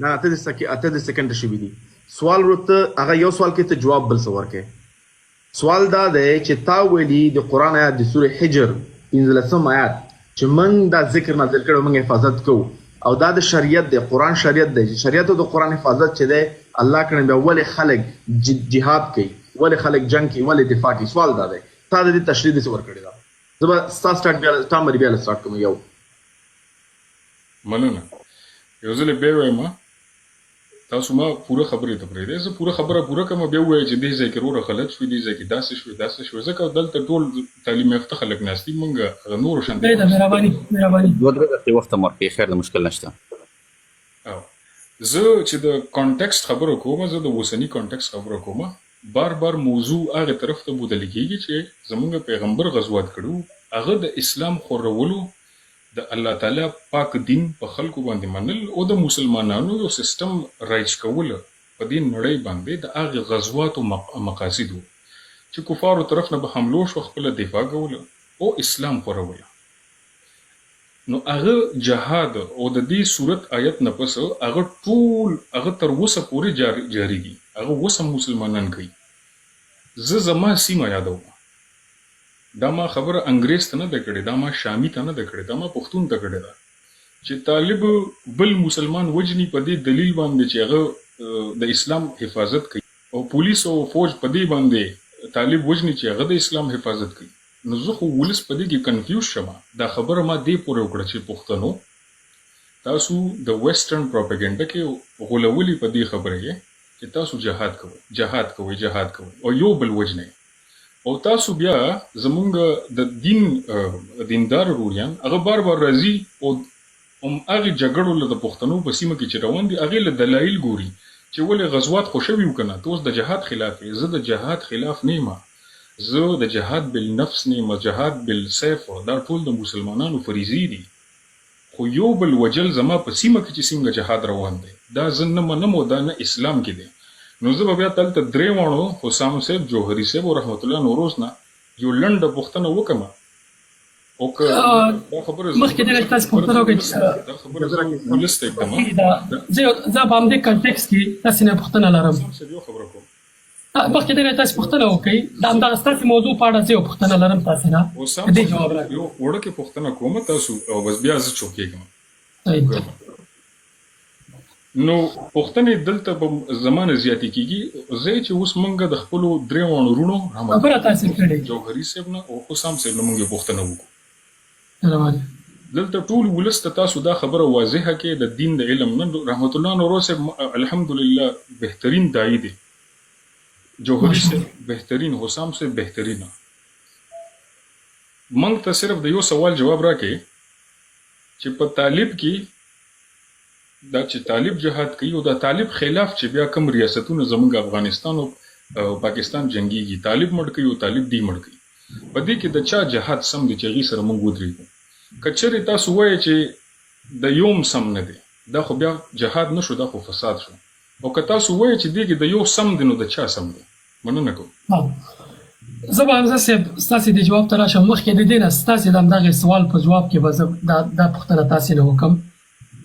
نه، 38 سیکنډ شوي دي. سوال ورته هغه یو سوال کې ته جواب بل څه ورکې. سوال دا دی چې تا ویلي د قرآن آیات د سورې حجر 15 آیات چې موږ دا ذکر نازل کړو، موږ حفاظت کوو او دا د شریعت دی، قرآن شریعت دی، چې شریعت او د قرآن حفاظت چې دی الله کړی، بیا ولې خلک جهاد کوي، ولې خلک جنګ کوي، ولې دفاع کوي؟ سوال دا دی، تا د دې تشریح داسې ورکړې ده. زه به ستا سټارټ بیا ټام باندې بیا له سټارټ کوم یو. مننه، یو ځل بیا وایم، تاسو ما پوره خبرې ته پرېږدئ، زه پوره خبره پوره کوم، بیا ووایئ چې دې ځای کې وروره غلط شوې، دې ځای کې داسې شوې، داسې شوې، ځکه دلته ټول تعلیم یافته خلک ناست دي، مونږ هغه نورو شان دي پرېږده، ناست. مهرباني مهرباني. 2-3 دقیقې وخت هم ورکړئ، خیر د مشکل نشته. او زه چې د کانټیکسټ خبره کوم، زه د اوسني کانټیکسټ خبره کوم. بار بار موضوع هغه طرف ته بودل کېږي چې زمونږ پیغمبر غزوات کړو، هغه د اسلام خورولو، د الله تعالی پاک دین په خلکو باندې منل او د مسلمانانو یو سیستم رایج کول په دې نړۍ باندې د هغې غزواتو مقاصد وو، چې کفارو طرف نه به حملو شو، خپله دفاع کوله او اسلام خوروله. نو هغه جهاد او د دې سورت آیت نه پس هغه ټول هغه تر اوسه پورې جاري دي، هغه اوس هم مسلمانان کوي. زه زما سیمه یادوم، دا ما خبره انګریز ته نه ده کړې، دا ما شامی ته نه ده کړې، دا ما پښتون ته کړې ده چې طالب بل مسلمان وجني په دې دلیل باندې چې هغه د اسلام حفاظت کوي، او پولیس او فوج په دې باندې طالب وجني چې هغه د اسلام حفاظت کوي، نو زه خو ولس په دې کې کنفیوز شم. دا خبره ما دې پورې وکړه چې پښتنو تاسو د ویسټرن پروپاګنډا کې غولولي په دې خبره یې چې تاسو جهاد کوئ، جهاد کوئ، جهاد کوئ او یو بل وجنئ، او تاسو بیا زمونږ د دین دیندار روریان هغه بار بار راځي او هم هغې جګړو له د پښتنو په سیمه کې چې روان دي هغې له دلایل ګوري چې ولې غزوات خو شوي وو که نه، ته اوس د جهاد خلاف یې. زه د جهاد خلاف نه یم، زه د جهاد بالنفس نه یم، جهاد بالسیف دا ټول د مسلمانانو فریضې دي، خو یو بل وجل زما په سیمه کې چې څنګه جهاد روان دی دا زه نه منم او دا نه اسلام کې دی. نو زه به بیا دلته درې واړو حسام صاحب، جوهري صاحب او رحمت الله نوروز نه یو لنډه پوښتنه وکړم، او که دا خبره مخکې دې تاسو پوښتنه وکړئ چې دا خبره زه ولس ته ږدم. زه زه په همدې کنټیکس کې تاسو نه پوښتنه لرم. حسام صاحب یو خبره کوم. مخکې دې تاسو پوښتنه وکړئ، دا همدغه ستاسو موضوع په اړه زه یو پوښتنه لرم تاسو نه، حسام دې صاحب جواب راکړئ. یو وړوکې پوښتنه کوم تاسو او بس بیا زه چوکېږم. نو پوښتنې دلته به زمانه زیاتې کېږي. زه چې اوس مونږ د خپلو درې واړو وروڼو رحمت خبره تاسو کړې جوهري صاحب نه او حسام صاحب نه مونږ یو پوښتنه وکړو. مهرباني. دلته ټول ولس ته تاسو دا خبره واضحه کې د دین د علم نه، رحمت الله نوروز صاحب الحمدلله بهترین داعي دی، جوهري صاحب بهترین، حسام صاحب بهترین. مونږ ته صرف د یو سوال جواب راکړئ چې په طالب کې دا چې طالب جهاد کوي او دا طالب خلاف چې بیا کوم ریاستونه زمونږ افغانستان او پاکستان جنګیږي، طالب مړ کوي او طالب دی مړ کوي، په دې کې د چا جهاد سم دی چې هغې سره مونږ ودرېږو؟ که چېرې تاسو وایئ چې د یوم سم نه دی، دا خو بیا جهاد نه شو، دا خو فساد شو. او که تاسو وایئ چې دې کې د یو سم دی، نو د چا سم دی؟ مننه کوم. زه به حمزه صاحب ستاسې د جواب ته راشم. مخکې د دې نه ستاسې د همدغې سوال په جواب کې به زه دا پوښتنه تاسې نه وکړم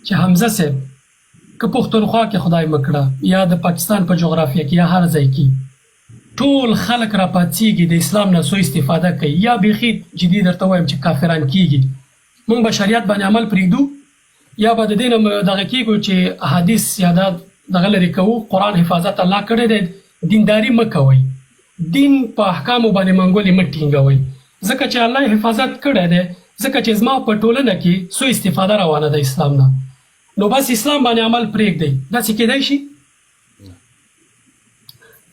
چې حمزه صاحب، که پښتونخوا کې خدای مه کړه یا د پاکستان په جغرافیه کې یا هر ځای کې ټول خلک راپاڅیږي، د اسلام نه سوء استفاده کوي یا بیخي جدي درته وایم چې کافران کیږي، موږ به شریعت باندې عمل پرېږدو یا به د دې نه دغه کېږو چې احادیث یا دا دغه لرې کوو، قرآن حفاظت الله کړی دی، دینداري مه کوئ، دین په احکامو باندې منګولې مه ټینګوئ، ځکه چې الله یې حفاظت کړی دی، ځکه چې زما په ټولنه کې سوء استفاده روانه ده اسلام نه، نو بس اسلام باندې عمل پرېږدئ، داسې کېدای شي؟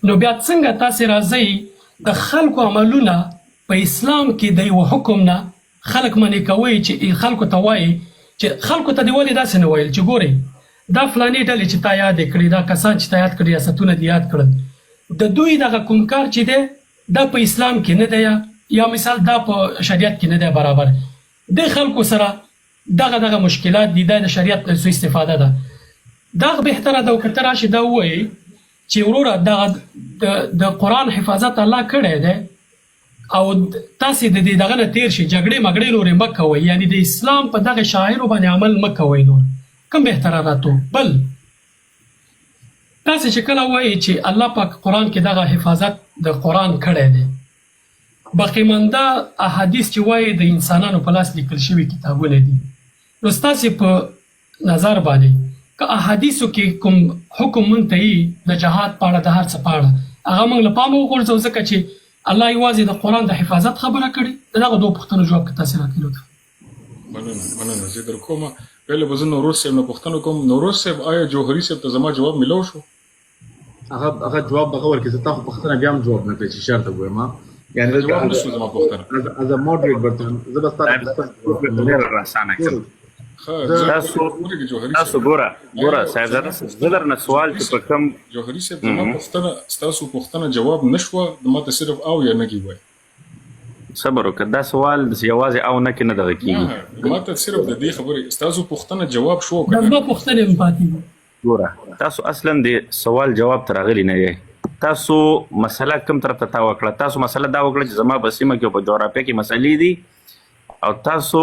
نو بیا څنګه تاسې راځئ د خلکو عملونه په اسلام کې د یوه حکم نه خلک منع کوئ چې خلکو ته وایئ چې خلکو ته دې ولې داسې نه ویل چې ګورئ دا فلانې ډلې چې تا یادې کړې دا کسان چې تا یاد کړل ریاستونه دې یاد کړل د دوی دغه کوم کار چې دی دا په اسلام کې نه دی یا مثال دا په شریعت کې نه دی برابر د خلکو سره دغه دغه مشکلات دي دا د شریعت نه سوء استفاده ده دا بهتره ده او که ته راشې دا ووایې چې وروره دغه د قرآن حفاظت الله کړی دی او تاسې د دې دغه نه تیر شئ جګړې مګړې نورې مه کوئ یعنی د اسلام په دغه شعائرو باندې عمل مه کوئ نور کوم بهتره راتو بل تاسې چې کله وایئ چې الله پاک قرآن کې دغه حفاظت د قرآن کړی دی باقیمانده احادیث چې وایې د انسانانو په لاس لیکل شوي کتابونه دي نو ستاسې په نظر باندې که احادیثو کې کوم حکم مونږ ته یي د جهاد په اړه د هر څه په اړه هغه مونږ له پامه وغورځو ځکه چې الله یوازې د قرآن د حفاظت خبره کړې د دغه دوو پوښتنو جواب که تاسې راکړئ لطفا. مننه مننه زه در کوم پهله به زه نوروز صاحب نه پوښتنه کوم نوروز صاحب آیا جوهري صاحب ته زما جواب ملو شو؟ هغه هغه جواب به ورکړي زه تا خو پوښتنه بیا هم جواب نه کړې چې چېرته ووایم یعنی جواب نه شو زما پوښتنه از ا موډریټ ورته زه به ستا پوښتنه ډېره اسانه کړم تاسو تاسو ګوره ګوره صاحبزاده زه درنه سوال چې په کوم جوهري صاحب زما پوښتنه ستاسو پوښتنه جواب نشوه ما ته صرف او یا نه کی وای صبر وکړه دا سوال د یوازې او نه کې نه دغه کیږي ما ته صرف د دې خبرې ستاسو پوښتنه جواب شو کنه زما پوښتنه هم پاتې ګوره تاسو اصلا د سوال جواب ته راغلي نه یئ. تاسو مسله کوم طرف ته تاوه کړه؟ تاسو مسله دا وکړه چې زما په سیمه کې او په جغرافیه کې مسلې دي او تاسو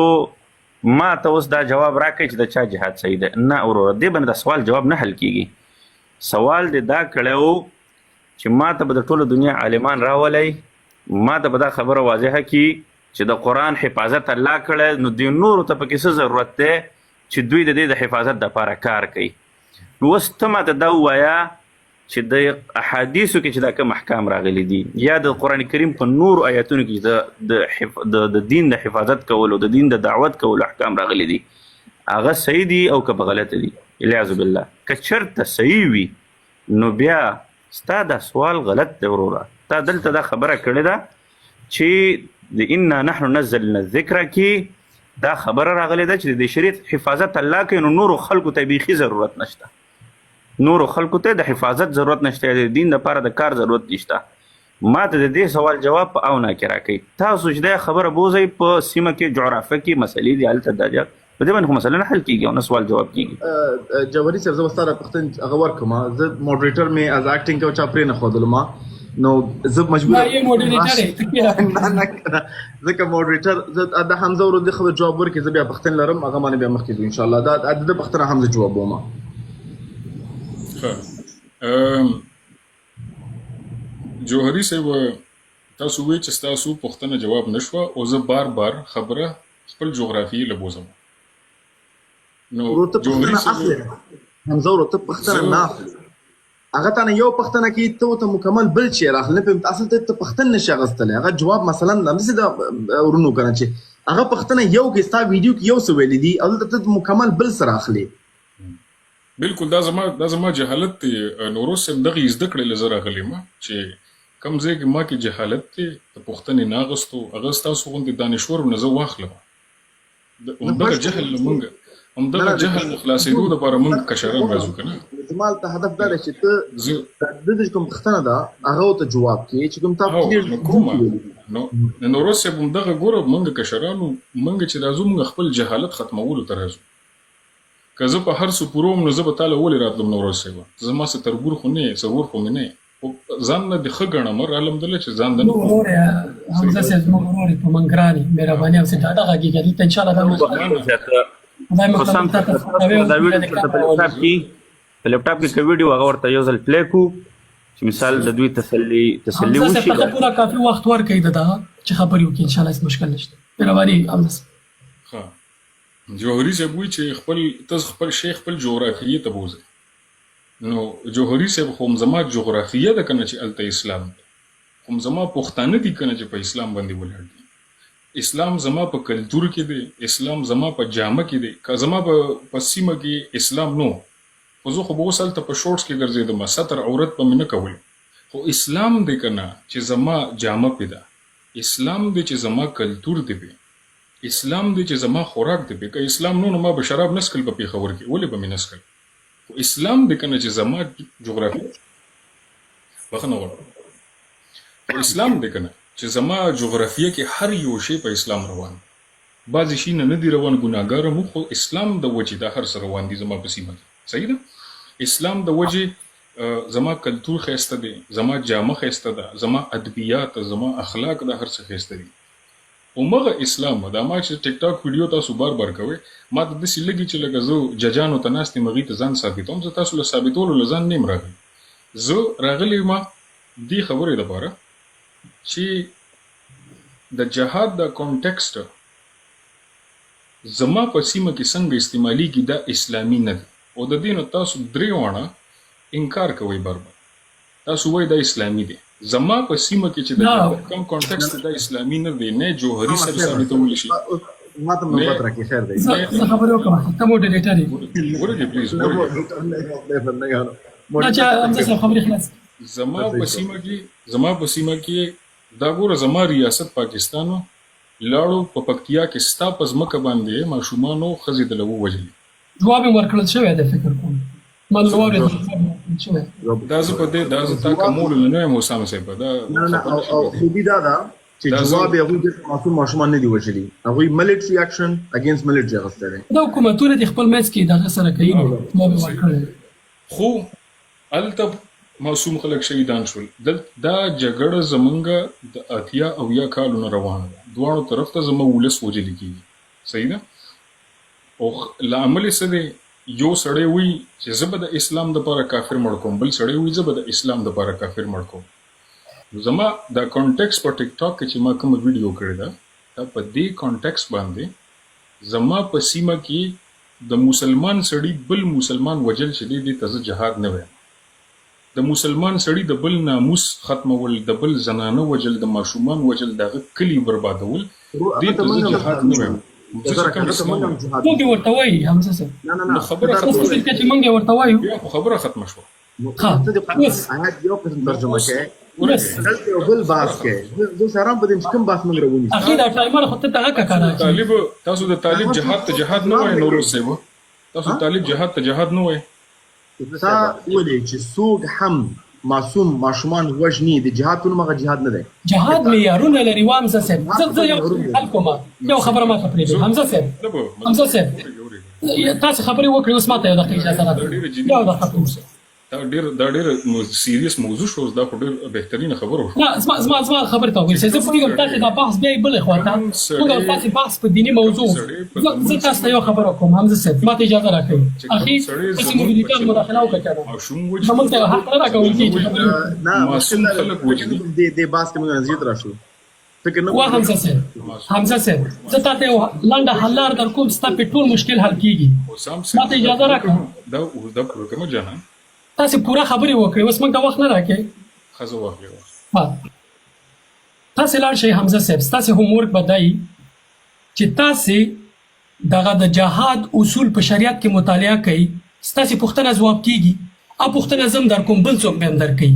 ما ته اوس دا جواب راکړئ چې د چا جهاد صحیح دی. نه وروره دې باندې د سوال جواب نه حل کیږي. سوال دې دا کړی و چې ما ته به د ټوله دنیا عالمان راولئ، ما ته به دا خبره واضحه کی چې د قرآن حفاظت الله کړی نو دې نورو ته پکې څه ضرورت دی چې دوی د دې د حفاظت لپاره کار کوي. نو اوس ته ماته دا ووایه چې د احادیثو کې چې دا کوم احکام راغلي دي یا د قرآن کریم په نورو آیاتونو کې د د د دین د حفاظت کولو د دین د دعوت کولو احکام راغلي دي هغه صحیح دي او که په غلطه دي؟ الیاذ بالله که چرته صحیح وي نو بیا ستا دا سوال غلط دی وروره. تا دلته دا خبره کړې ده چې د انا نحن نزلنا الذکر کې دا خبره راغلې ده چې د شریعت حفاظت الله کوي نو نورو خلکو ته بیخي ضرورت نشته، نورو خلکو ته د حفاظت ضرورت نشته، د دین لپاره د کار ضرورت نشته. ما ته د دې سوال جواب په او نه کې راکړئ. تاسو چې دا خبره بوځئ په سیمه کې جغرافیه کې مسلې دي هلته دا په دې باندې خو مسله نه حل کیږي او نه سوال جواب کیږي. جوهري صاحب زه به ستا دا پوښتنه هغه ورکړم. زه موډریټر مې از اکټینګ کو چا پرې نه ښودلم نو زه مجبور نه یې موډریټر یې ته کېنه. نه نه ځکه موډریټر زه د حمزه ورور د خبرې جواب ورکړي، زه بیا پوښتنه لرم هغه باندې بیا مخکې ځو ان شاء الله. دا د پوښتنه هم زه جوابوم. ښه جوهري صاحب تاسو وی چې ستاسو پوښتنه جواب نشوه او زه بار بار خبره خپل جغرافیې له بوزم نو ورور ته جوهري پوښتنه صاحب اخلې حمزه ورور ته پوښتنه زه نه اخلې هغه تا نه یو پوښتنه کوي ته ورته مکمل بل شی راخلې نه پوهېږم اصل ته ته پوښتنه نشي اخیستلی هغه جواب مثلا همداسې د ورونو که نه چې هغه پوښتنه یو کې ستا ویډیو کې یو څه ویلي دي او دلته ته مکمل بل څه راخلې. بلکل دا زما دا زما جهالت دی نوروز صاحب دغه زده کړې له زه راغلی یم چې کوم ځای کې ما کې جهالت دی د پوښتنې نه اغستو هغه ستاسو غوندې دانشورو نه زه واخلم د نه همدغه بشپړ جهل نه نه مونږ همدغه نه جهل نه خلاصېدو لپاره مونږ کشران راځو که نه زما ته هدف دا دی چې ته زه د دې کوم پوښتنه ده هغه ته جواب کې چې کوم تا او کلیر نو کومه نو نوروز صاحب همدغه ګوره مونږ کشرانو مونږ چې راځو مونږ خپل جهالت ختمولو ته راځو که زه په هر څه پوره وم نو زه به تاله ولې راتلم نوروز صاحب ته زما څه تربور خو نه یې څه ورور خو مې نه یې خو ځان نه دې ښه ګڼم رالم دله چې ځان د نه زموږ ورور یې حمزه صاحب زموږ ورور یې په موږ ګران یې مهرباني او څه ډاډه غږېږه دلته ان شاءالله دا بخښنه زیاته خدای مو حسام کړه صاحب تاسو کوي دا ویډیو چېرته په لپټاپ کې په لپټاپ کې که ویډیو هغه ورته یو ځل پلی کو چې مثال د دوی تسلی تسلی حمزه صاحب وشي ته پوره کافي وخت ورکړئ د دغه چې خبرې وکړي ان شاء الله هیڅ مشکل نشته مهرباني حمزه صاحب. ښه جوهري صاحب وایي چې خپل ته خپل شی خپل جغرافیې ته بوځه. نو جوهري صاحب خو هم زما جغرافیه ده کنه چې هلته اسلام دی، خو هم زما پښتانه دي کنه چې په اسلام باندې ولاړ دي. اسلام زما په کلتور کې دی، اسلام زما په جامه کې دی. که زما په سیمه کې اسلام نو خو زه خو به اوس هلته په شورټس کې ګرځېدم، ستر عورت به مې نه کول، خو اسلام دی کنه چې زما جامه پې ده، اسلام دی چې زما کلتور دی پې، اسلام دی چې زما خوراک دی پې. که اسلام نو نو ما به شراب نه څښل په پېښور کې، ولې به مې نه څښل؟ خو اسلام دی کنه چې زما جغرافیه، بخښنه غواړم، خو اسلام دی کنه چې زما جغرافیه کې هر یو شی په اسلام روان دی. بعضې شي نه نه دي روان، ګناهګار هم، خو اسلام د وجې دا هر څه روان دي زما په سیمه کې. صحیح ده، اسلام د وجې زما کلتور ښایسته دی، زما جامه ښایسته ده، زما ادبیات، زما اخلاق، دا هر څه ښایسته دي. همغه اسلام دا ما چې ټیک ټاک ویډیو تاسو بار بار کوئ، ما ته داسې لګي چې لکه زه ججانو ته ناست یم، هغوی ته ځان ثابتوم. زه تاسو له ثابتولو له ځان نه یم راغلی، زه راغلی یم دې خبرې دپاره چې د جهاد دا کانټیکسټ زما په سیمه کې څنګه استعمالیږي، دا اسلامي نه دی. او د دې نه تاسو درې واړه انکار کوئ بار بار، تاسو وایئ دا اسلامي دی. زما په سیمه کې چې د جهاد کوم کانټیکسټ دی، دا اسلامي نه دی. نه جوهري صاحب ثابتولی شي، ما ته نوبت راکړي، خیر دی. زه خبرې وکړم، ته موډریټر یې. ورګې پلیز. نه چې حمزه صاحب خبرې خلاص. زما په سیمه کې، زما په سیمه کې دا ګوره، زما ریاست پاکستان لاړو په پکتیا کې ستا په ځمکه باندې ماشومانو ښځې دله ووژلې. ځواب یې ورکړل شوی دی، فکر کوم ما نن واورېدل، ځواب یې ورکړل شوی. دا زه په دې دا زه تا کمولو نه یم اسامه صاحب، دا نه نه، او خوبي دا ده چې جواب یې هغوی دلته معصوم ماشومان نه دي وژلي، هغوی ملټري اکشن اګینست ملټري اخیستی دی. دا حکومتونه دي خپل منځ کې دغه سره کوي، نو ځواب یې ورکړی. خو هلته معصوم خلک شهیدان شول. دا جګړه زمونږ د 80 70 کالو نه روانه ده، دواړو طرف ته زموږ ولس وژل کېږي. صحیح ده، او لامل یې څه دی؟ یو سړی وایي چې زه به د اسلام دپاره کافر مړ کوم، بل سړی وایي زه به د اسلام دپاره کافر مړ کوم. نو زما دا کانټیکس په ټیک ټاک کې چې ما کومه ویډیو کړې ده، دا په دې کانټیکس باندې زما په سیمه کې د مسلمان سړي بل مسلمان وژل چې دی، دې ته زه جهاد نه وایم. د مسلمان سړي د بل ناموس ختمول، د بل زنانه وژل، د ماشومان وژل، د هغه کلي بربادول، دې ته زه جهاد نه وایم. زه چې کوم اسلام موږ ورته وایي حمزه صاحب. نه نه نو خبره اوس ختمه فکر چې موږ ورته وایو. بیا خو خبره ختمه شوه. ښه، ته د قرآن اوس آیات یو قسم ترجمه کوې، اوس دلته یو بل بحث کوې. زه اوس حیران په دې یم چې کوم بحث موږ راونیسو. اخی دا ټایمر خو ته دغه تاسو کنه د طالب، تاسو د طالب جهاد ته جهاد نه وایئ نوروز صاحب؟ تاسو طالب جهاد ته جهاد نه وایئ؟ تا ولې چې څوک هم معصوم ماشومان وژني د جهاد په نوم، هغه جهاد نه دی. جهاد معیارونه لري. و حمزه صاحب، زه یو حل کوم، یو خبره ما ته پرېږدئ. حمزه صاحب، حمزه صاحب، تاسو خبرې وکړئ، اوس ما ته یو دقیقه اجازه راکړئ، یو دقیقه پلیز. دا ډېر سیریس موضوع شو، دا خو ډېر بهترینه خبره وشوه. نه، زما خبرې ته وګورئ. زه پوهېږم تاسو دا بحث بیا بلې خوا ته، موږ او تاسو بحث په دیني موضوع. زه تاسو ته یو خبره کوم حمزه صاحب، ما ته اجازه راکړئ. اخی تاسو موډریټر مداخله وکړه کنه، زموږ ته حق نه راکول کېږي چې خبرې وکړو. نه، معصوم خلک وژني. دې بحث کې موږ نظریت راشو، فکر نه وا حمزه صاحب، حمزه صاحب، زه تاته یو لنډه حل لار در کوم، ستا په ټول مشکل حل کیږي. ما ته اجازه راکړه. دا پوره کومه جانان. تاسو پوره خبرې وکړئ، اوس موږ ته وخت نه راکړئ. ښه، زه واخلې. ها، تاسو لاړ شئ حمزه صاحب، ستاسو هوم ورک به دی چې تاسو دغه د جهاد اصول په شریعت کې مطالعه کړئ، ستاسو پوښتنه ځواب کیږي. او پوښتنه زم در کوم، بل څوک به هم درکوي.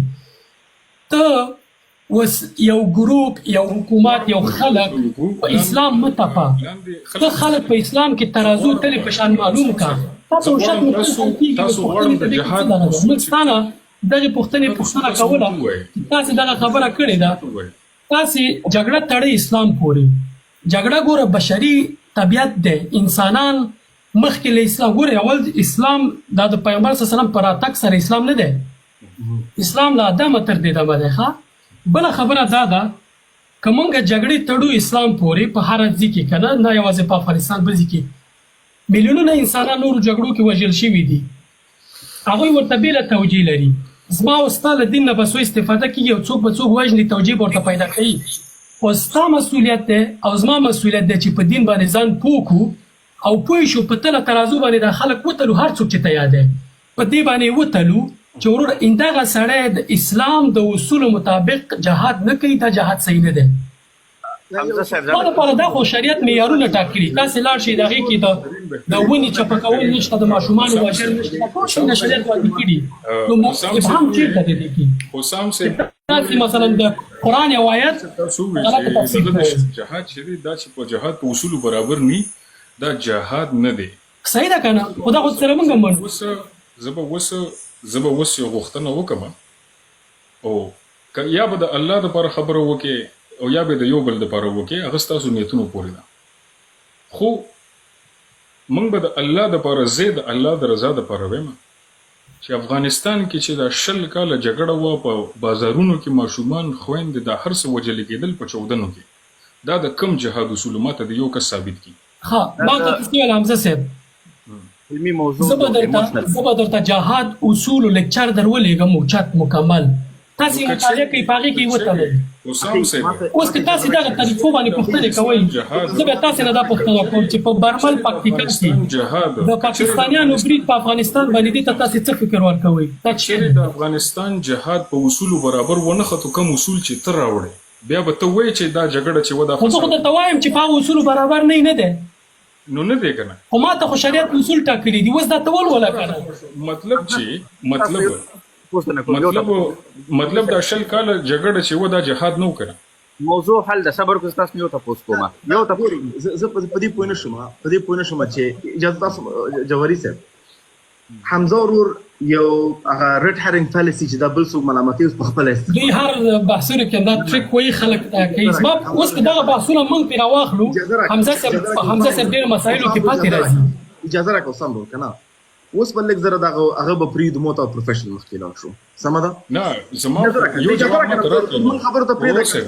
ته اوس یو ګروپ، یو حکومت، یو خلک په اسلام متپه، ته خلک په اسلام کې ترازو تلې په شان معلوم کا، تاسو شک تاسو غواړم د جهاد موږ ستانه دغه پوښتنې پوښتنه کوله چې تاسو دغه خبره کړې ده، تاسو جګړه تړي اسلام پورې. جګړه ګوره بشري طبیعت دی، انسانان مخکې له اسلام ګوره، اول اسلام دا د پیغمبر صلی الله علیه وسلم پر راتګ سره اسلام نه دی، اسلام له آدمه تر دې دمه دی. ښه، بله خبره دا ده که مونږ جګړې تړو اسلام پورې په هر ځای کې که نه، نه یوازې په افغانستان، بل ځای کې میلیونونه انسانان نورو جګړو کې وژل شوي دي، هغوی ورته بېله توجیه لري. زما او ستا له دین نه به څو استفاده کېږي او څوک به څوک وژني، توجیه به ورته پیدا کوي. خو ستا مسؤلیت دی او زما مسؤلیت دی چې په دین باندې ځان پوه کړو او پوه شو، په تله ترازو باندې دا خلک وتلو، هر څوک چې تیار دی. په دې باندې وتلو چې وروره اندغه سړی د اسلام د اصولو مطابق جهاد نه کوي، دا جهاد صحیح نه دی. حمزه صاحب ما لپاره دا خو شریعت معیارونه ټاکلي، تاسې لاړ شئ د هغې کې د ونې چپه کول نشته، د ماشومانو وژل نشته، دا ټول شیونه شریعت وړاندې کړي، نو ابهام چېرته دی دې کې؟ حسام صاحب تاسې مثلا د قرآن یو آیت تاسو وویل غلط چې تفسیر دغه کوئ. جهاد چې دی دا چې په جهاد په اصولو برابر نی، دا جهاد نه دی. صحیح ده که نه؟ خو دا خو سره مونږ هم منو. اوس زه به اوس زه به اوس یو غوښتنه وکم، او که یا به د الله دپاره خبره وکې او یا به د یو بل دپاره وکې، هغه ستاسو نیتونو پورې ده. خو موږ به د الله دپاره، زه د الله د رضا دپاره وایم چې افغانستان کې چې دا 20 کاله جګړه وه، په بازارونو کې ماشومان، خویندې، دا هر څه وژل کېدل په چودنو کې، دا د کم جهاد اصول ماته د یو کس ثابت کړي. ښه، ما ته څه ویل حمزه صاحب؟ علمي موضوع زه به درته زه به درته جهاد اصول لیکچر در ولېږم اوچت مکمل، تاسې نو که مطالعه کوئ، په هغې کې یې وتړئ. حسام صاحب اوس که تاسې دغه طریقو باندې پوښتنې کوئ، زه به تاسې نه دا پوښتنه کوم چې په برمل پکتیکا کې د پاکستانیانو برید په افغانستان باندې، دې ته تاسې څه فکر ورکوئ؟ دا څه چېرې د افغانستان جهاد په اصولو برابر ونه ختو، کوم اصول چې ته راوړې، بیا به ته وایې چې دا جګړه چې وه دا خو زه خو فساد درته وایم چې په هغو اصولو برابر نه نه دی. نو نه دی که نه؟ خو ما ته خو شریعت اصول ټاکلي دي، اوس دا ته ولوله که نه؟ مطلب چې مطلب مطلب مطلب دا 20 کاله جګړه چې وه دا جهاد نه و که نه؟ موضوع حل ده، صبر وکړئ، تاسو یو تپوس کوم، یو تپوس. زه په دې پوه نه شوم، په دې پوه نه شوم چې اجازه تاسو جوهري صاحب، حمزه ورور یو هغه ریډ هرینګ فالسي چې دا بل څوک ملامتي اوس په خپله دوی هر بحثونو کې دا ټریک وایي، خلک دا کوي. زما اوس که دغه بحثونه موږ پرې راواخلو، حمزه صاحب حمزه صاحب ډېر مسایلو کې پاتې راځي. اجازه راکړه سم ورور که نه، اوس به لږ زره دغه هغه به پرېږدو، مو ته پروفیشنل مخکې لاړ شو، سمه ده؟ نه، زما یو جواب ماته راکړه. موږ خبرو ته پرېږده،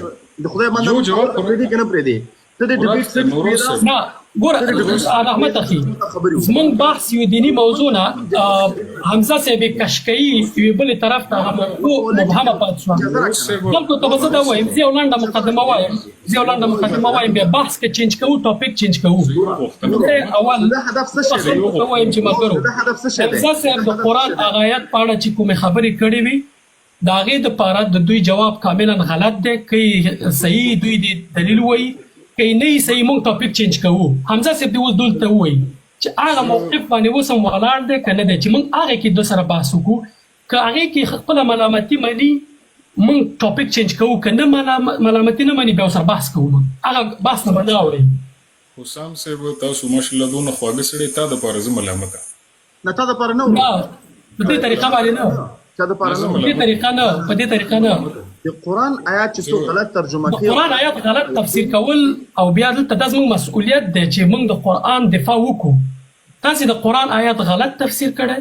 د خدای بنده یو جواب پرېږدې که نه پرېږدې؟ ته د ډیبیټ پرېږده. نه ګوره رحمت اخي، زمونږ بحث یو دیني موضوع نه حمزه صاحب کشکي یوې بلې طرف ته، هغه موضوع مبهمه پاتې شوه. خلکو ته به زه دا وایم، زه یو لنډه مقدمه وایم، زه یو لنډه مقدمه وایم، بیا بحث که چینج کوو، ټاپک چینج کوو. اول خلکو ته وایم چې ملګرو، حمزه صاحب د قرآن هغه آیت په اړه چې کومې خبرې کړې وي، د هغې دپاره د دوی جواب کاملا غلط دی. که صحیح دوی دې دلیل وایي، که نه یې صحیح، موږ ټاپک چینج کوو. حمزه صاحب دې اوس دلته ووایي چې هغه موقف باندې اوس هم ولاړ دی که نه دی، چې موږ هغې کې د سره بحث وکړو. که هغې کې خپله ملامتي مني، موږ ټاپک چینج کوو، که نه ملامتي نه مني، بیا ورسره بحث کوو، موږ هغه بحث نه به نه اوړئ. حسام صاحب، تاسو ماشاءالله دونه خواږه سړی، تا دپاره زه ملامته نه، تا دپاره نه. نه، په دې طریقه باندې نه، چا دپاره نه. په دې طریقه نه، په دې طریقه نه. د قرآن آیات چې څوک غلط ترجمه کوي، د قرآن آیات غلط تفسیر کول، او بیا دلته دا زموږ مسؤلیت دی چې موږ د قرآن دفاع وکړو. تاسې د قرآن آیات غلط تفسیر کړی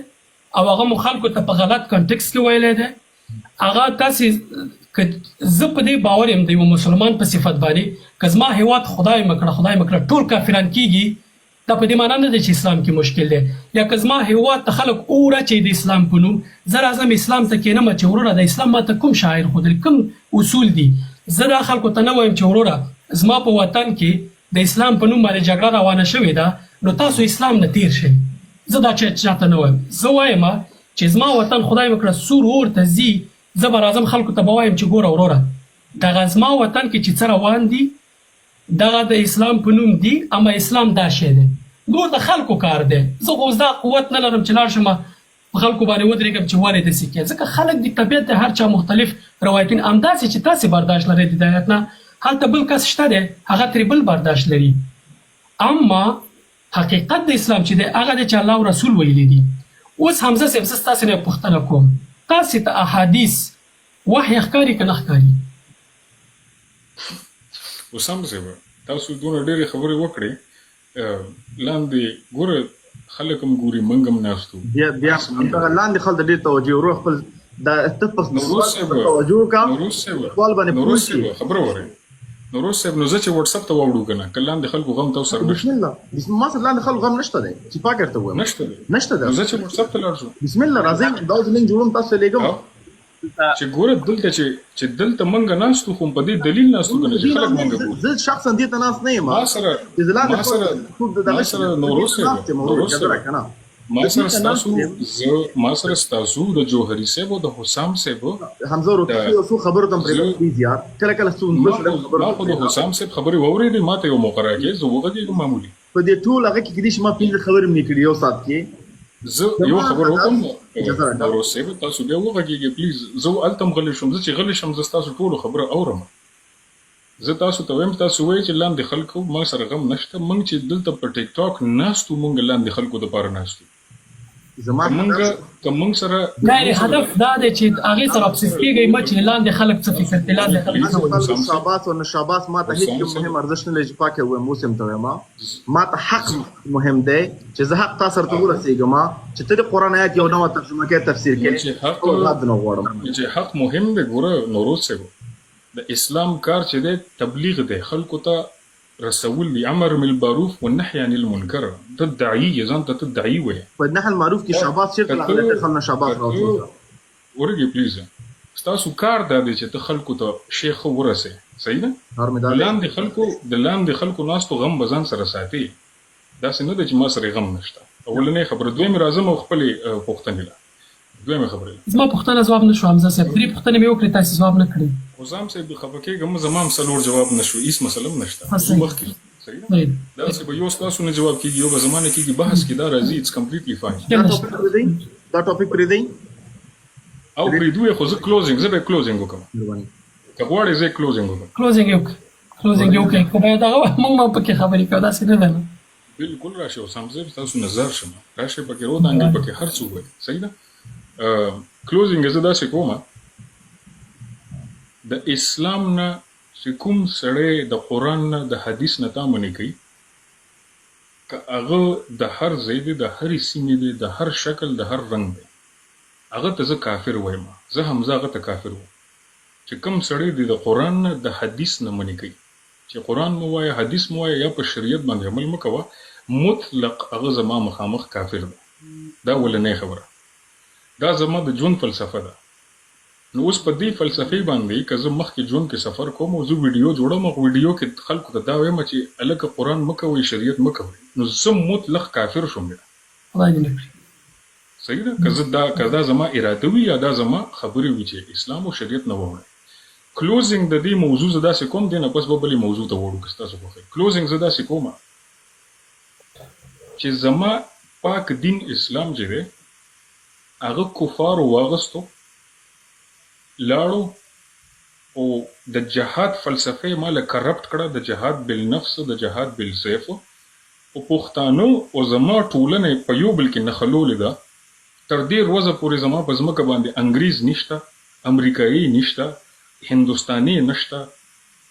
او هغه مو خلکو ته په غلط کنټکسټ کې ویلی دی. هغه تاسې که زه په دې باور یم د یو مسلمان په صفت باندې، که زما هیواد خدای مکړه، خدای مکړه ټول کافران کیږي، دا په دې معنی نه دی چې اسلام کې مشکل دی. یا که زما هیواد ته خلک اور اچوي د اسلام په نوم، زه راځم اسلام ته کینم چې وروره د اسلام ماته کوم شاعر ښودلی، کوم اصول دي. زه دا خلکو ته نه وایم چې وروره زما په وطن کې د اسلام په نوم باندې جګړه روانه شوې ده، نو تاسو اسلام نه تیر شئ. زه دا چاته نه وایم. زه وایم چې زما وطن خدای وکړه سور اور ته ځي، زه به راځم خلکو ته به وایم چې ګوره وروره، دغه زما وطن کې چې څه روان دي دغه د اسلام په نوم دي، اما اسلام دا شی دی، نور د خلکو کار دی. زه خو اوس دا قوت نه لرم چې لاړ شم په خلکو باندې ودرېږم چې ولې داسې کوې، ځکه خلک د طبیعت د هر چا مختلف روایتونه، همداسې چې تاسې برداشت لرئ د هدایت نه، هلته بل کس شته دی هغه ترې بل برداشت لري. اما حقیقت د اسلام چې دی هغه دی چې الله او رسول ویلي دي. اوس حمزه صاحب، زه ستاسې نه پوښتنه کوم، تاسې ته احادیث وحی ښکاري که نه ښکاري؟ اسامه صاحب، تاسو دونه ډېرې خبرې وکړې، لاندې ګوره خلک هم ګوري، موږ هم ناست یو. بیا بیا دغه لاندې خلک ډېر توجه ورو خپل دا ته په توجه وکړه، سوال باندې پوه شي. خبره وره نوروز صاحب، نو زه چې واتس اپ ته واوړو کنه، که لاندې خلکو غم تاسو سره نشته. بسم الله بسم الله، ما سره لاندې خلکو غم نشته دی چې پاک درته وایم، نشته دی، نشته دی. نو زه چې واتس اپ ته لاړ شم، بسم الله راځئ، دا اوس لینک جوړوم تاسو ته لېږم. چې ګوره دلته چې دلته مونږ ناست خو په دې دلیل ناست کنه چې خلک مونږ ګوري. زه شخصا دې ته ناست نه یم. ما سره ما سره نوروز صاحب، نوروز صاحب، ما زه سره دلته ناست ستاسو یم. زه ما سره ستاسو د جوهري صاحب او د حسام صاحب حمزه ورور د ته یو څو خبرو ته هم پرېږده زه پلیز یار، کله کله څو ما دوه خو سلم خبرو ما ته خو د پرېږده. حسام صاحب خبرې واورېدې، ما ته یو موقع راکړئ زه وغږېږم معمولي. په دې ټول هغه کې کېدای شي ما پنځه خبرې هم نه کړي یو ساعت کې. زه یو زما خبره هدف وکم اجازه راکړه. نوروز صاحب، تاسو بیا وغږېږئ پلیز. زه هلته هم غلی شوم، زه چې غلی شم زه ستاسو ټولو خبره اورم. زه تاسو ته وایم، تاسو وایئ چې لاندې خلکو موږ سره غم نشته، موږ چې دلته په ټیک ټاک ناست وو موږ لاندې خلکو دپاره ناست وو. زما که موږ هدف که موږ سره نه یعنې هدف دا دی چې هغې سره ابسس کېږئ مه چې لاندې خلک څه فکر کوي، لاندې خلک څه لاندې وایي. خلکو حسام صاحب شاباس او نشاباس ما ته هیڅ حسام کوم صاحب مهم ارزښت نه لري چې پاک یې ووایم، اوس یې هم ته وایم. ما ته حق مهم دی چې زه حق تا سره ته ورسېږم، چې ته د قرآن آیت یو نوع ترجمه کوې تفسیر نو کوې، چې حق ټول غاد نه غواړم. نو چې حق مهم دی، ګوره نوروز صاحب، د اسلام کار چې دی تبلیغ دی، خلکو ته رسول دي، امر بالمعروف والنهي عن المنکر، ته داعي یې، ځان ته ته داعي وایې. په نهي المعروف کې شاباس چېرته که راغلی؟ ته ته خلک نه شاباس که ته راوټول. ورګې پلیز، ستاسو کار دا دی چې ته خلکو ته شی ښه ورسې، صحیح ده؟ کار مې دا د دی. لاندې خلکو د لاندې خلکو ناستو غم به ځان سره ساتې، داسې نه ده چې ما سره یې غم نشته. اولنۍ خبره. دویمې راځم او خپلې پوښتنې له دویمې خبرې له. زما پوښتنه ځواب نه شو حمزه صاحب، درې پوښتنې مې وکړې تاسې ځواب نه کړې. حسام صاحب خفه کېږه مه، زما هم څلور جواب نه شو، هیڅ مسله هم نشته، ښه ځو صحیح مخکې ځو، صحیح ده؟ صحیح. داسې به یو ستاسو نه جواب کېږي، یو به زما نه کېږي، بحث کې دا راځي، اټس کمپلیټلی فاین. مشکل دا نشته. ټاپک پرېږدئ، دا ټاپک پرېږدئ. او پرېږدو یې، خو زه کلوزینګ، زه به یې کلوزینګ وکړم، مهرباني. که غواړې زه یې کلوزینګ وکړم. کلوزینګ یې وکړه، کلوزینګ یې وکړئ، که باید هغه موږ به پکې خبرې کوو، داسې نه ده نو. بالکل راشئ حسام صاحب، ستاسو نظر شم، راشئ پکې رودانګئ، پکې هر څه ووایئ، صحیح ده؟ کلوزینګ زه داسې کوم، د اسلام نه چې کوم سړی د قرآن نه د حدیث نه تا منې کوي، که هغه د هر ځای دی، د هرې سیمې دی، د هر شکل، د هر رنګ دی، هغه ته زه کافر وایم. زه حمزه هغه ته کافر وایم چې کوم سړی دی د قرآن نه د حدیث نه منې کوي، چې قرآن مه وایه، حدیث مه وایه، یا په شریعت باندې عمل مه کوه، مطلق هغه زما مخامخ کافر دی. دا اولنۍ خبره، دا زما د ژوند فلسفه ده. نو اوس په دې فلسفې باندې که زه مخکې ژوند کې سفر کوم او زه ویډیو جوړوم او ویډیو کې خلکو ته دا وایم چې هلکه قرآن مه کوئ، شریعت مه کوئ، نو زه مطلق کافر شوم بیا. خدای دې نه کړي. صحیح ده؟ که زه دا که دا زما اراده وي یا دا زما خبرې وي چې اسلام او شریعت نه واوړئ. کلوزینګ د دې موضوع زه داسې کوم، دې نه پس به بلې موضوع ته وړو که ستاسو خوښه وي. کلوزینګ زه داسې کوم چې زما پاک دین اسلام چې دی هغه کفارو واغستو لاړو او د جهاد فلسفه یې ماله کرپټ کړه، د جهاد بالنفس، د جهاد بالسیف، او پښتانه او زما ټولنه یې په یو بل کې نښلولې ده. تر دې ورځه پورې زما په ځمکه باندې انګریز نشته، امریکایي نشته، هندوستانی نشته،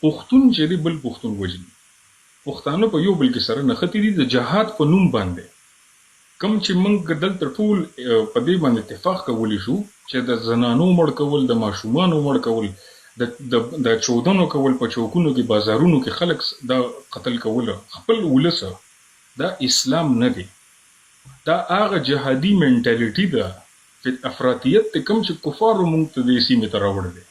پښتون چې دی بل پښتون وژني. پښتانه په یو بل کې سره نښتي دي د جهاد په نوم باندې. کوم چې موږ دلته ټول په دې باندې اتفاق کولی شو چې د زنانو مړ کول، د ماشومانو مړ کول، د د د چودنو کول په چوکونو کې، بازارونو کې خلک دا قتل کول خپل ولس، دا اسلام نه دی. دا هغه جهادي منټالیټي ده چې افراطیت ته کوم چې کفارو موږ ته دې سیمې ته راوړی دی.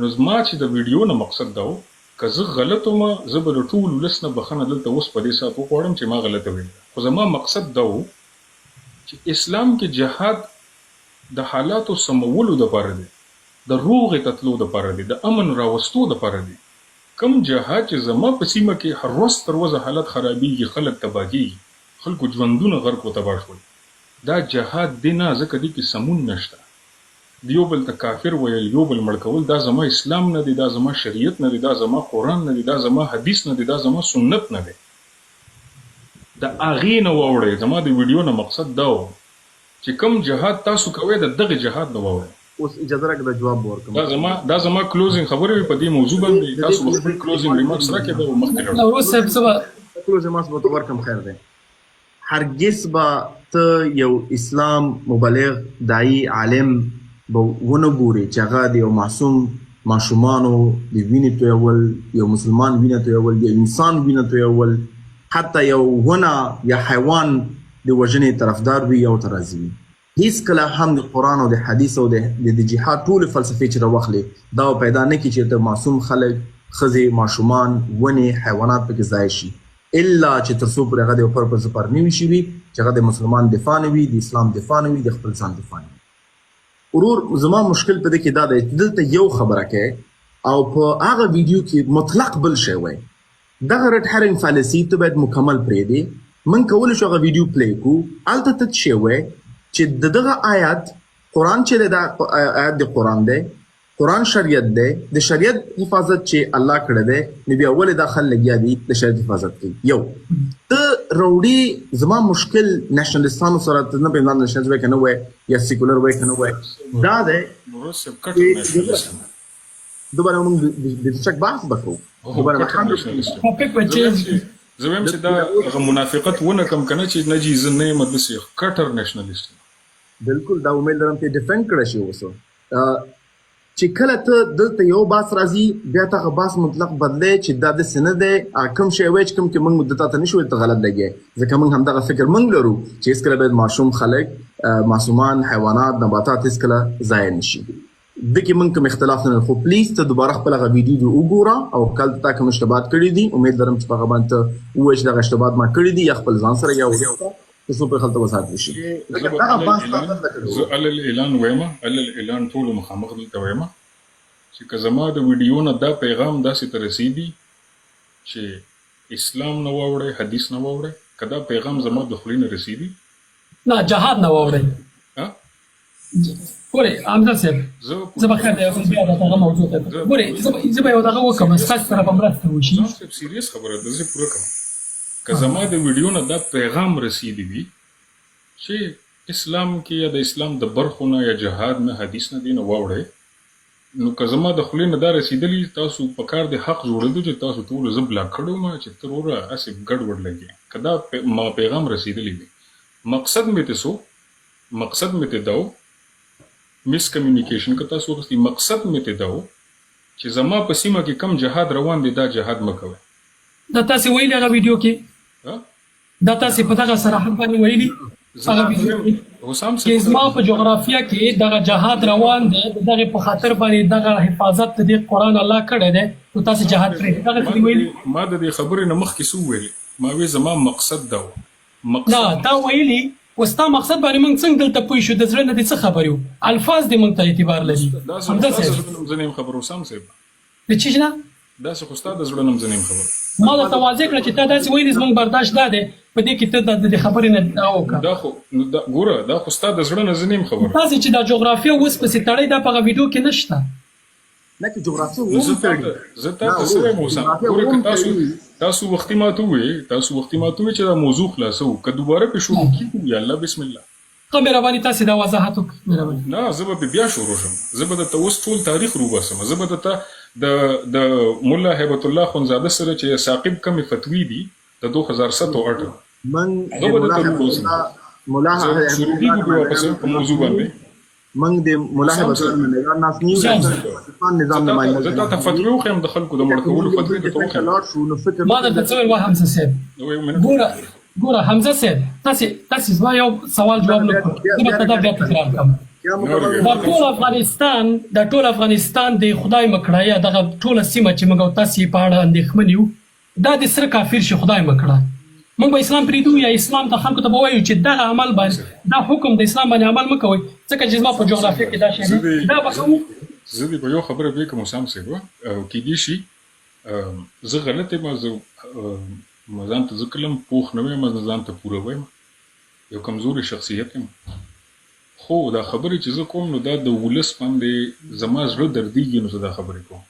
نو زما چې د ویډیو نه مقصد دا و، که زه غلط وم زه به د ټول ولس نه بخښنه دلته اوس په دې ساعت وغواړم چې ما غلطه ویلې ده، خو زما مقصد دا و چې اسلام کې جهاد د حالاتو سمولو دپاره دی، د روغې ته تلو دپاره دی، د امن راوستو دپاره دی. کوم جهاد چې زما په سیمه کې هر ورځ تر ورځه حالت خرابیږي، خلک تباه کیږي، خلکو ژوندونه غرق و تباه شول، دا جهاد دی نه، ځکه دې کې سمون نشته. د یو بل ته کافر ویل، یو بل مړ کول، دا زما اسلام نه دی، دا زما شریعت نه دی، دا زما قرآن نه دی، دا زما حدیث نه دی، دا زما سنت نه دی. د هغې نه واوړئ. زما د ویډیو نه مقصد دا و چې کوم جهاد تاسو کوئ د دغه جهاد نه واوړئ. اوس اجازه راکړه دا جواب به ورکړم. دا زما کلوزینګ خبرې وې په دې موضوع باندې. تاسو به خپل کلوزینګ ریمارکس راکړئ، بیا به مخکې لاړ شو. نوروز صاحب څه به کلوزینګ ریمارکس به ورته ورکړم. خیر دی، هرګز به ته یو اسلام مبلغ داعي عالم به ونه ګورې چې هغه د یو معصوم ماشومانو د وینې تویول، یو مسلمان وینه تویول، د یو انسان وینه تویول، حتی یو ونه یا حیوان د وژنې طرفدار وي یا ورته راضي وي. هیڅکله هم د قرآن او د حدیث او د د جهاد ټولې فلسفې چې راواخلې دا به پیدا نه کړي چې د معصوم خلک، ښځې، ماشومان، ونې، حیوانات پکې ضایع شي. الا چې تر څو پورې هغه د یو پرپز لپاره نه وي شوي چې هغه د مسلمان دفاع نه وي، د اسلام دفاع نه وي، د خپل ځان دفاع نه وي. ورور زما مشکل په دې کې دا دی چې دلته یو خبره کوي او په هغه ویډیو کې مطلق بل شی وایي. دغه ریډ هرینګ فالسي ته باید مکمل پرېږدې. موږ کولی شو هغه ویډیو پلی کړو، هلته ته څه شی وایې چې د دغه آیت قرآن چې دی دا آیت د قرآن دی، قرآن شریعت دی، د شریعت حفاظت چې الله کړی دی نو بیا ولې دا خلک لګیا دي د شریعت حفاظت کوي؟ یو ته روړي زما مشکل نشنلستانو سره ته نه پوهېږم نشنلست وایې که نه وایې یا سیکولر وایې که نه وایې دا دی نوروز صاحب کټر نشنلست یم. دوباره موږ د چک بحث به کوو. هو کټر نشنلست یم. ټاپک به چینج کړو. زه وایم چې دا هغه منافقت ونه کم کنه چې نه جی زه نه یم داسې کټر نشنلست یم. بالکل دا امید لرم چې ډیفند کړی شي اوس چې کله ته دلته یو باس راځي بیا ته هغه باس مطلق بدلی چې دا داسې نه دی، هغه کوم شی وایي چې کوم کې موږ د تا ته نشو ویل ته غلط لګې، ځکه موږ همدغه فکر موږ لرو چې هېڅکله باید ماشوم خلک، معصومان، حیوانات، نباتات هېڅکله ضایع نه شي. ده کې موږ کوم اختلاف نه لرو، خو پلیز ته دوباره خپل هغه ویډیو دې وګوره او کله تا کوم اشتباهات کړي دي امید لرم چې په هغه باندې ته ووایې چې دغه اشتباهات ما کړي دي یا خپل ځان سره یا وروسته تر څو پورې هلته وضاحت وشي. زه به زه علل اعلان وایم، علل اعلان ټولو مخامخ دلته وایم چې که زما د ویډیو نه دا پیغام داسې ته رسیدي چې اسلام نه واوړی حدیث نه واوړی، که دا پیغام زما د خولې نه رسیدي نه جهاد نه واوړی. ګورئ حمزه صاحب زه به خیر دی بیا د دغه موضوع ته ګورئ زه به یو دغه وکړم ستاسو سره به مرسته وشي. حسام صاحب سیریس خبره ده زه پوره کوم که زما د ویډیو نه دا پیغام رسیدي وي چې اسلام کې یا د اسلام د برخو نه یا جهاد نه حدیث نه دینه واوړی نو که زما د خولې نه دا رسیدلی تاسو په کار دی حق جوړیدو چې تاسو ټولو زه بلاک کړی وم چې ته وروره هسې ګډ وډ لګې که دا ما پیغام رسیدلی وي مقصد مې ترې څه و مقصد مې ترې دا و مس کمیونیکیشن که تاسو واخیستی مقصد مې ترې دا و چې زما په سیمه کې کوم جهاد روان دی دا جهاد مه کوئ. دا تاسې ویلي هغه ویډیو کې؟ دا تاسې په دغه صراحت باندې ویلي هغه ویډیو کې چې زما په جغرافیه کې دغه جهاد روان دی د دغه په خاطر باندې دغه حفاظت د دې قرآن الله کړی دی نو تاسې جهاد پرېږدئ دغه څه دې ویلي؟ ما د دې خبرې نه مخکې څه وویل ما وې زما مقصد دا و نه تا ویلي و ستا مقصد باندې مونږ څنګه دلته پوه شو د زړه نه دې څه خبر یو الفاظ دې مونږ ته اعتبار لري داسې خو همدا ستا د صاحب زړه نه هم زه نه یم خبر وسام صاحب. د چیش نه؟ داسې خو ستا د زړه نه هم زه نه یم خبر. ما درته واضح کړه چې تا داسې ویلي زمونږ برداشت دا دی په دې کې ته د دې خبرې نه دا وکړه. دا خو نو دا ګوره دا خو ستا د زړه نه زه نه یم خبر. تاسې چې دا جغرافیه اوس پسې تړئ دا په هغه ویډیو کې نشته. نه که جغرافیه نو وم زه تا تړي ته زه تا نه ته څه ورور وایم وسام جغرافیه ګوره که وم تاسو تړي. تاسو وختي ماته وویې تاسو وختي ماته وویې چې دا موضوع خلاصوو که دوباره پرې شروع کیږو یاالله بسم الله. ښه مهرباني تاسې دا وضاحت وکړئ مهرباني. نه زه به پرې بیا شروع شم زه به درته اوس ټول تاریخ روباسم زه به درته د د ملا هیبت الله اخندزاده سره چې ثاقب کومې فتوی دي د 2007 او 8 من هغه د به ملا درته هیبت روباسم الله ملا زه هیبت شروع الله کیږو پرې واپس نمایندګان په موضوع باندې. موږ د ملا حسام هیبت الله صاحب نمایندګان ناست نه یو حسام د صاحب پاکستان زه نظام تا ته نماینده زه تا ته ناست یو فتوی وښیم د خلکو د ځکه مړ که موږ کولو یو فتوی بل درته ډیفنس ته وښیم. لاړ شو نو فکر ما وکړئ درته څه ویل وه حمزه صاحب وایي منه ګوره ګوره حمزه صاحب تاسې تاسې زما یو سوال دغه جواب نه بیا کړو بیا زه به بیا ته دا بیا ریکارډ تکرار کړم. بیا نه مکمل اورېږي دا ټول افغانستان دا ټول افغانستان دی خدای مه کړه یا دغه ټوله سیمه چې موږ او تاسې یې په اړه اندېښمن یو دا دې سره کافر شي خدای مه کړه موږ به اسلام پریدو یا اسلام ته خلکو ته به وایو چې دغه عمل باندې دا حکم د اسلام باندې عمل مه کوئ ځکه چې زما په جغرافیه کې دا شی زه دی دې دا به کوو. زه دې په یو خبره پوه کړم اسام صاحب او کیدی شي زه غلط یم زه ما ځان ته زه کله هم پوخ نه وایم نه ځان ته پوره وایم یو کمزوری شخصیت یم خو دا خبرې چې زه کوم نو دا د ولس باندې زما زړه دردیږي نو زه دا خبرې کوم.